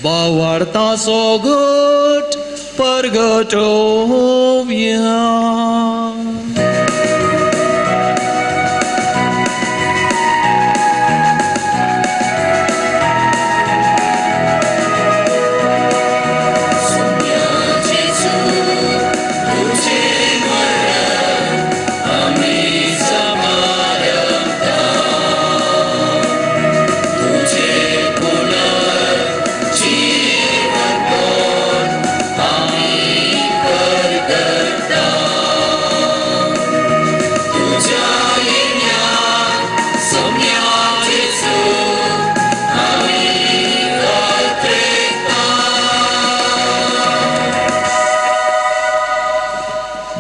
बावडता सोगट परगटोवया.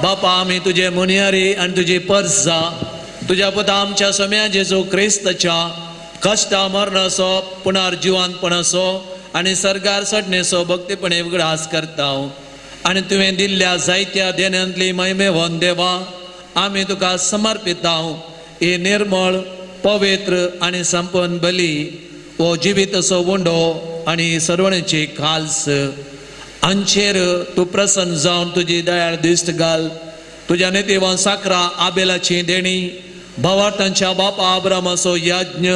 बापा, आमी तुजे मुनियारी आनी तुजी परसा तुज्या पुता आमच्या सोम्या जेजू क्रिस्ताच्या कश्टा मरणाचो पुनर्जिवंतपणाचो आनी सर्गार चडणेचो भक्तीपणे उगडास करता. आनी तुवें दिल्ल्या जायत्या देण्यांतली महिमेवन देवा आमी तुका समर्पिता. ही निर्मळ पवित्र आनी संपन्न बली हो जिवीताचो उंडो आनी सर्वणेची खाल्स हांचेर तूं प्रसन्न जावन तुजी दयाळ दिश्ट घाल. तुज्या नितीवान साकरा आबेलाची देणी, भावार्थांच्या बापा आब्रामाचो यज्ञ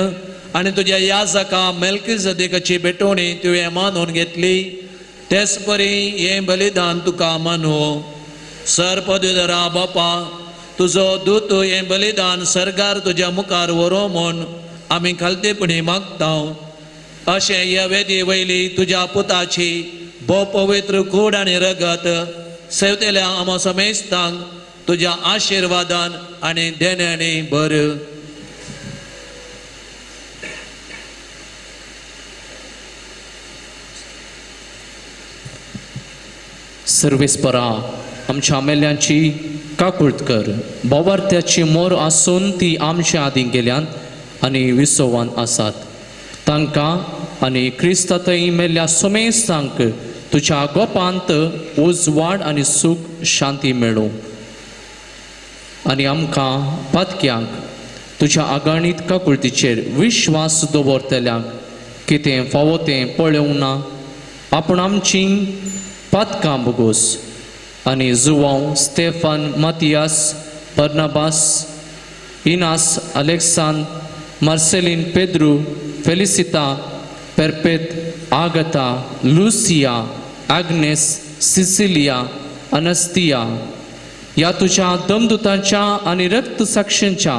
आनी तुज्या याजका मेल्किझेदेकाची भेटवणी तुवें मानून घेतली. तेच परी हें बलिदान तुका मानू. सर पदवीधरा बापा, तुजो दूत हें बलिदान सर्गार तुज्या मुखार व्हरूं म्हूण आमी खालतेपणी मागता. अशें ह्या वेदी वयली तुज्या पुताची भोव पवित्र कूड आनी रगत सेवतेल्या आमा समेस्तांक तुज्या आशिर्वादान आनी देण्यांनी भर. सर्वेस्परा, आमच्या मेल्यांची काकूळत कर. बोवार्थ्याची मोर आसून ती आमच्या आदीं गेल्यात आनी विसवान आसात. तांकां आनी क्रिस्ता थंय मेल्ल्या समेस्तांक तुज्या गोपांत उजवाड आनी सूख शांती मेळूं. आनी आमकां पातक्यांक तुज्या आगाणीत काकुळतीचेर विश्वास दवरतल्यांक कितें फावो तें पळोवंक ना, आपूण आमची पातकां बोगोस आनी Joao, Stefan, Matias, Barnabas, Inas, Alexandre, Marcelin, Pedro, Felicita, Perpet, Agatha, Lucia, Agnes, Cecilia, Anastasia ह्या तुज्या दमदुतांच्या आनी रक्तसाक्षींच्या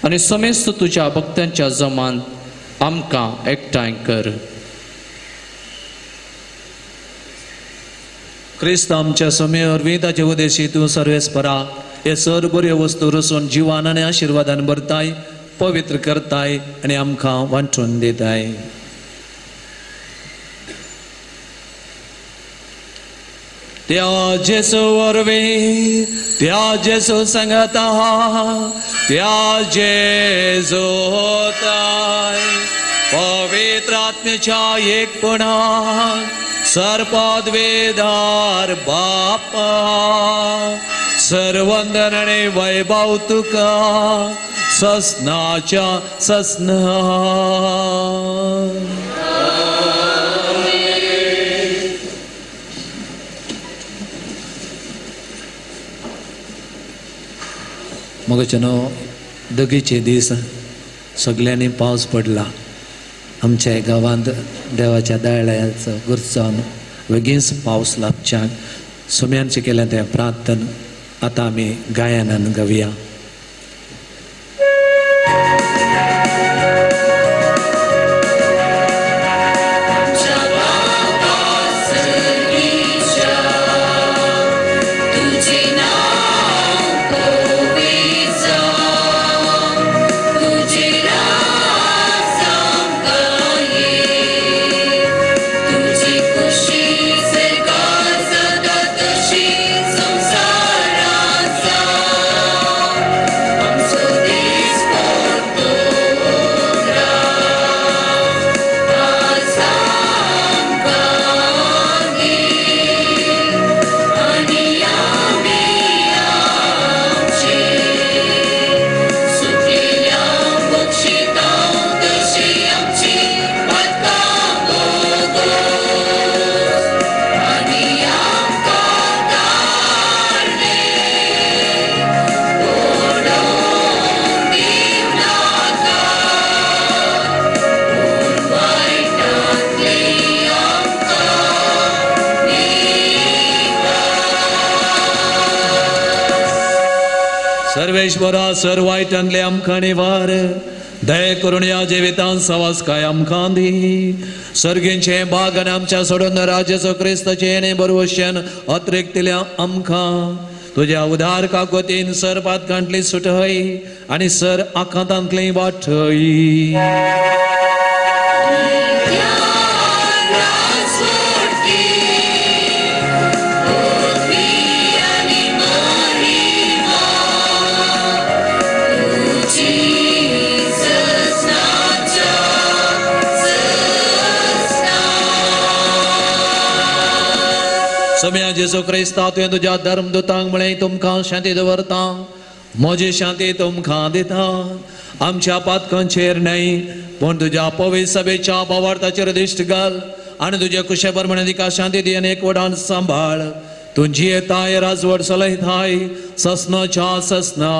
आनी समेस्त तुज्या भक्तांच्या जमान आमकां एकठांय कर. क्रिस्त आमच्या सोमे वरवीं ताचे उदेशी तूं सर्वेस्परा हे सर बऱ्यो वस्तू रसून जिवान आनी आशिर्वादान भरताय, पवित्र करताय आनी आमकां वांटून दिताय. त्या जेसू वरवीं, त्या जेसू सांगता, त्या जेजू ताय पवित्र आत्म्याच्या एकपणान सर्पद्वेदार बापा सर्वंदन आनी वैभव तुका ससनाच्या ससना. मगचनो दगीचे दीस सगळ्यांनी पावस पडला. आमच्या गांवांत देवाच्या दायळ्याचो गुरचान बेगीनच पावस लागच्यान सुम्यांचें केलें तें प्रार्थन आतां आमी गायनान गावया. सर्वेश्वरा सर वायटांतले आमकां निवार, दया करून ह्या जिवितान सवासकाय आमकां दी. सर्गींचे बाग आनी आमच्या सोडून राजाचो क्रिस्ताचें आनी बरवश्यान अतिरिक्तल्या आमकां तुज्या उदार काकोतीन सर पातकांतली सुटय आनी सर आखातांतली वाटय. सम्या जेजू क्रिस्ता तुवें तुज्या धर्मदूतांक म्हळें तुमकां शांती दवरता, म्हजी शांती तुमकां दिता. आमच्या पातकांचेर न्हय पूण तुज्या पवित्र सभेच्या भावार्थाचेर दिश्ट घाल आनी तुज्या कुशे प्रमाणे तिका शांती दी आनी एकवटान सांबाळ. तूं जियेताय राजवट चलयताय ससनाच्या ससना.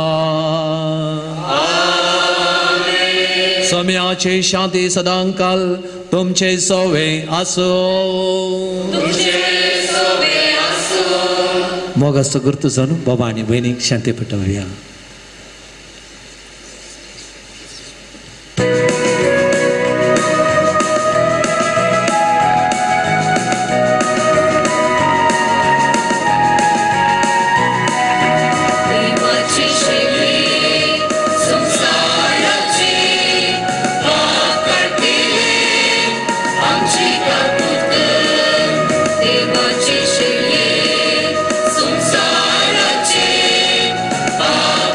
सम्याची शांती सदांकाल तुमचे सोवे आसूं. मोगाचो गुर्तू जावन बाबा आनी भयणीक शांती पेटोवया. Bye.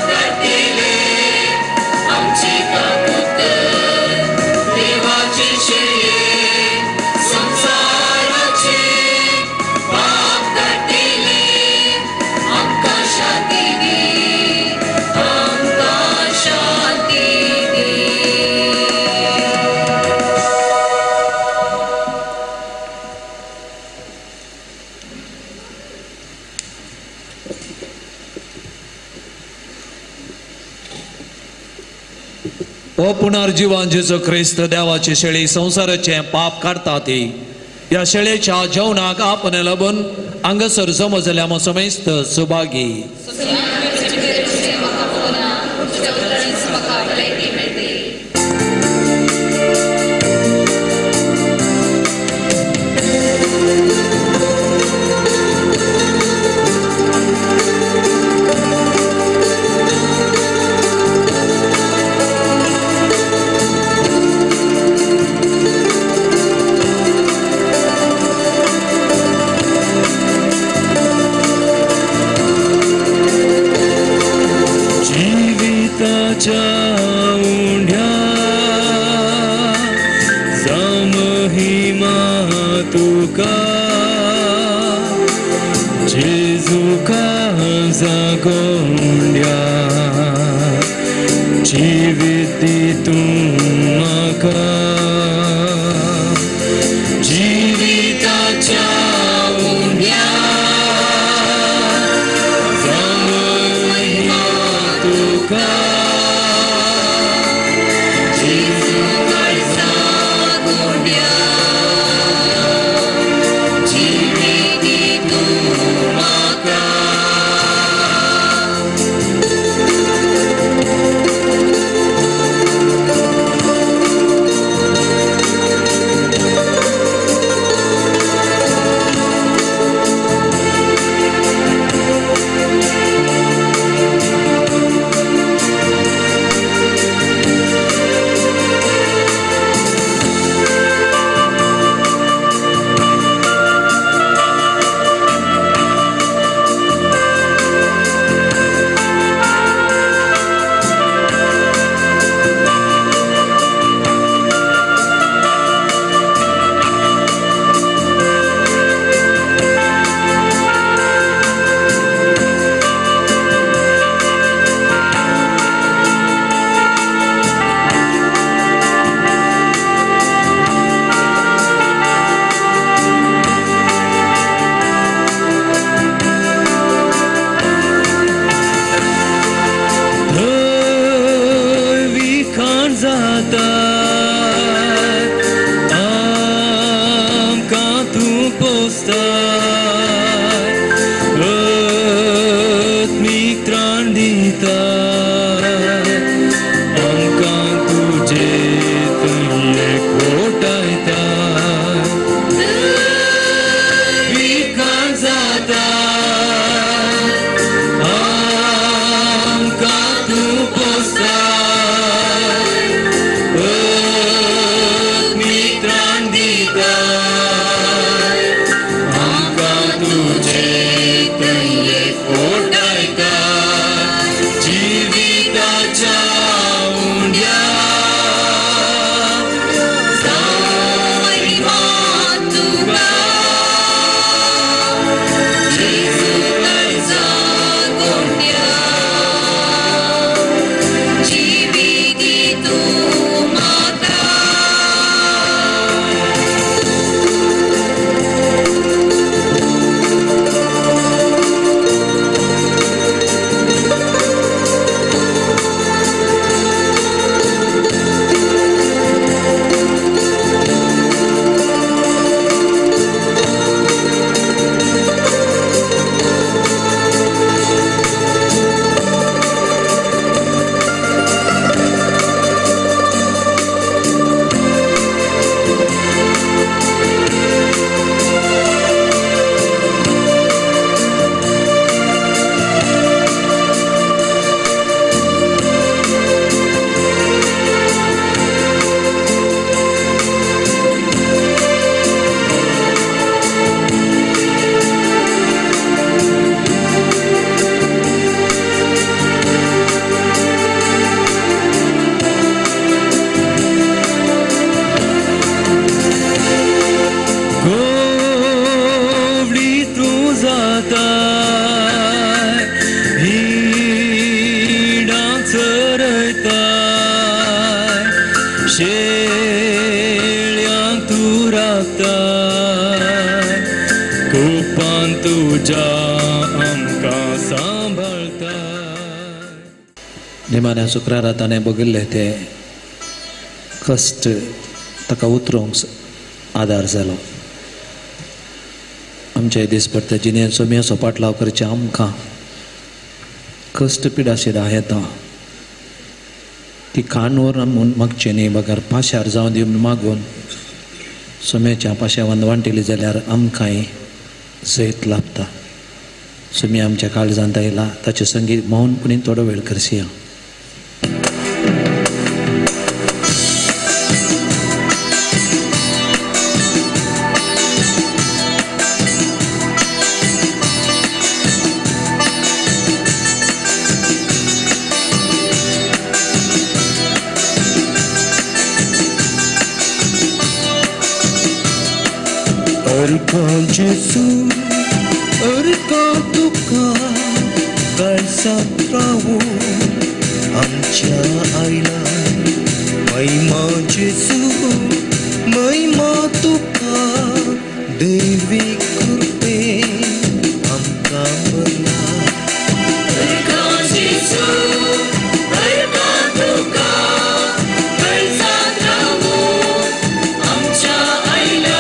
ओ पुनर्जिवन जेजू क्रिस्त देवाची शेळी संवसाराचें पाप काडटा ती ह्या शेळेच्या जेवणाक आपण लबून हांगासर समजल्या समेस्त सुभागी. निमाण्या शुक्रारा ताणें बघिल्ले ते कश्ट ताका उतरूंक आदार जालो. आमचे दिसपट्टे जिणेंत सोम्याचो पाटलाव करचे आमकां कश्ट पिडाशिडा येता ती कानवर म्हूण मागचें न्ही, बगर पाशार जावन दी म्हूण मागून सोम्याच्या पाशावान वांटिली जाल्यार आमकांय जैत लाभता. सोमी आमच्या काळजांत आयला ताचें संगीत मौनपणी थोडो वेळ करसया. जेसू अर्का तुका काळजांत रावूं आमच्या आयला महिमा जेसू महिमा तुका देवी कृपे आमकां भरला. अर्का जेसू अर्का तुका काळजांत रावूं आमच्या आयला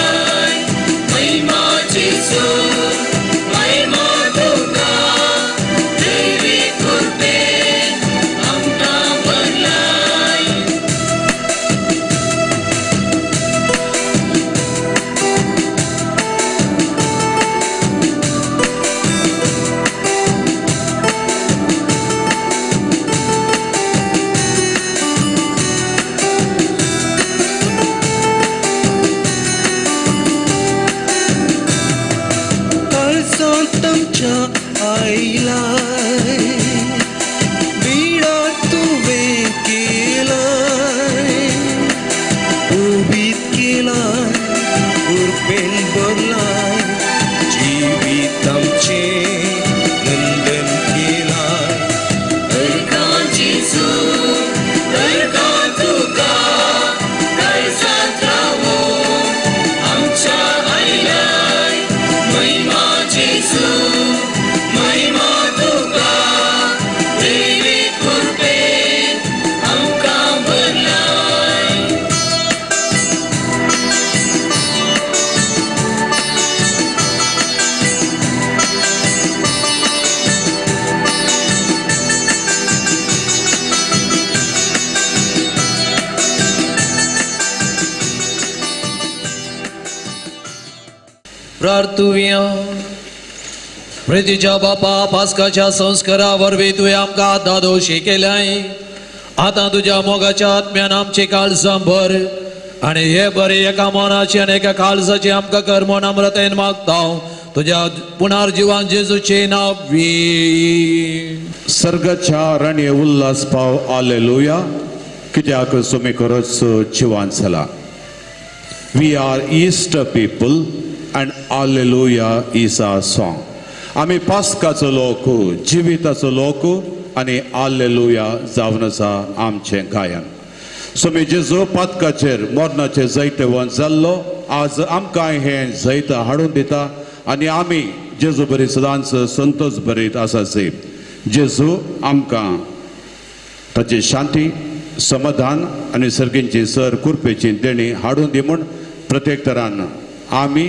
महिमा जेसू महिमा तुका देवी कृपे आमकां भरलाय. काळजांत आमच्या आयलाय बिळार तुवें केलाय उबीत केलाय उर्बेन भरलाय जिवीत आमचें नंदन केलाय. अर्का जेसू अर्का तुका काळजांत रावूं आमच्या आयलाय महिमा जेसू महिमा तुका देवी कृपे आमकां भरलाय. प्रार्थुया. प्रितीच्या बापा पास्काच्या संस्कारा वरवीं तुवें आमकां दादोशी केल्याय. आतां तुज्या मोगाच्या आत्म्यान आमची काळजां भर आनी हे बरे एका मनाची आनी एका काळजाची आमकां कर म्हूण नम्रतेन मागता तुज्या पुनर्जिवान जेजूचे नांव. सर्गाच्या राणये उल्हास पाव आलेलुया, कित्याक सुमी खरोच जिवान जाला. We are Easter people and Alleluia is our song. आमी पास्काचो लोक, जिविताचो लोक आनी आलेलुया जावन आसा आमचें गायन. स्वामी जेजू पातकाचेर मरणाचेर जैतवंत जाल्लो आज आमकां हें जैत हाडून दिता आनी आमी जेजू बरी सदांच संतोष भरीत आसाची. जेजू आमकां ताची शांती, समाधान आनी सर्गींची सर कृपेची देणी हाडून दी म्हूण प्रत्येक तरान आमी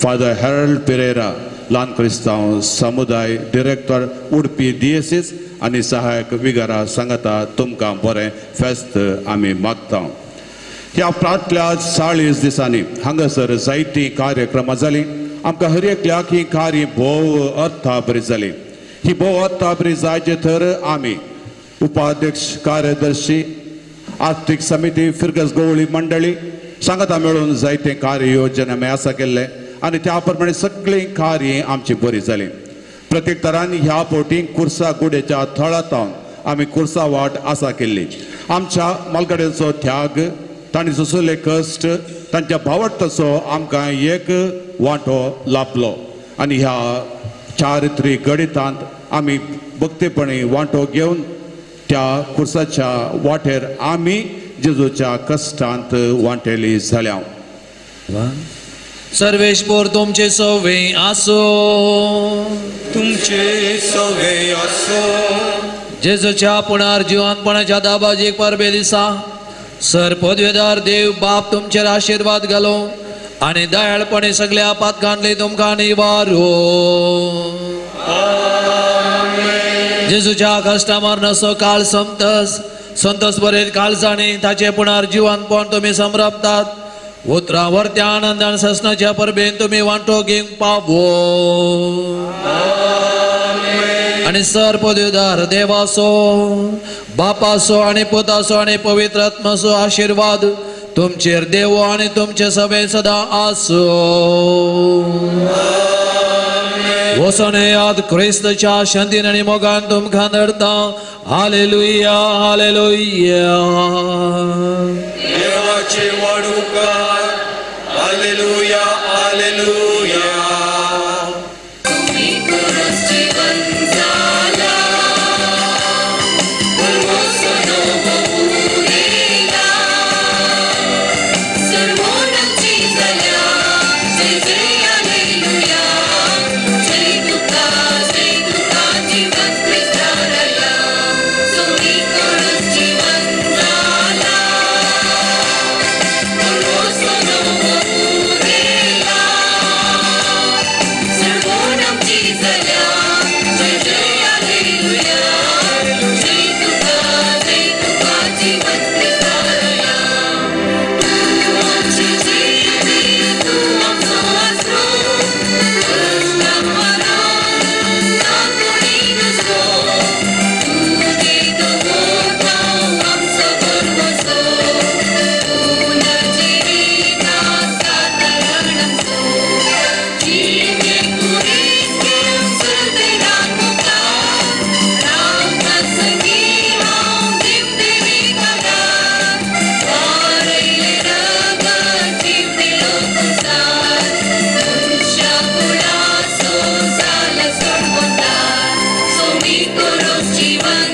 फादर हॅरल्ड पिरेरा, ल्हान क्रिस्तांव समुदाय डिरेक्टर उडपी दियेसीस आनी सहायक विगारा सांगता तुमकां बरें फेस्त आमी मागता. ह्या फाटल्या 40 दिसांनी हांगासर जायतीं कार्यक्रमां जालीं. आमकां हर एकल्याक ही कार्य भोव अर्थाबरी जाली. ही भोव अर्थाबरी जायचे तर आमी उपाध्यक्ष, कार्यदर्शी, आर्थीक समिती, फिरगस गवळी मंडळी सांगता मेळून जायते कार्ययोजन आमी आसा केल्लें आनी त्या प्रमाणे सगळीं कार्य आमची बरी जाली. प्रत्येक तरान ह्या फावटी कुर्सा गुडेच्या थळांत आमी कुर्सा वाट आसा केल्ली. आमच्या मालगड्यांचो त्याग, तांणी सोंसले कश्ट, तांच्या भावार्थाचो आमकां एक वांटो लाभलो आनी ह्या चारित्रीक गणितांत आमी भक्तीपणी वांटो घेवन त्या कुर्साच्या वाटेर आमी जेजूच्या कश्टांत वांटेली जाल्या. सर्वेश्वर तुमचे सवे आसो, तुमचे सवे आसो. जेजूच्या पुनर्जिवंतपणाच्या दाबाजीक परबे दिसा सर पदवेदार देव बाप तुमचेर आशिर्वाद घालो आनी दयाळपणी सगळ्या पातकांतली तुमकां निवारो. जेजूच्या कश्टा मरणाचो काळ संतस संतोस बरें काळजांनी ताचें पुनर्जिवंतपण तुमी समरपतात. उतरां वरत्या आनंदान ससनाच्या परबेन तुमी वांटो घेवंक पावो. आनी सर पदवीदार देवाचो बापाचो आनी पुताचो आनी पवित्र आत्माचो आशिर्वाद तुमचेर देवो आनी तुमचे सभेन सदां आसूं. वचोन येयात क्रिस्तच्या शांतीन आनी मोगान तुमकां नडता. Hallelujah hallelujah. देवाचे वाडुकार. Hallelujah hallelujah. जीवन।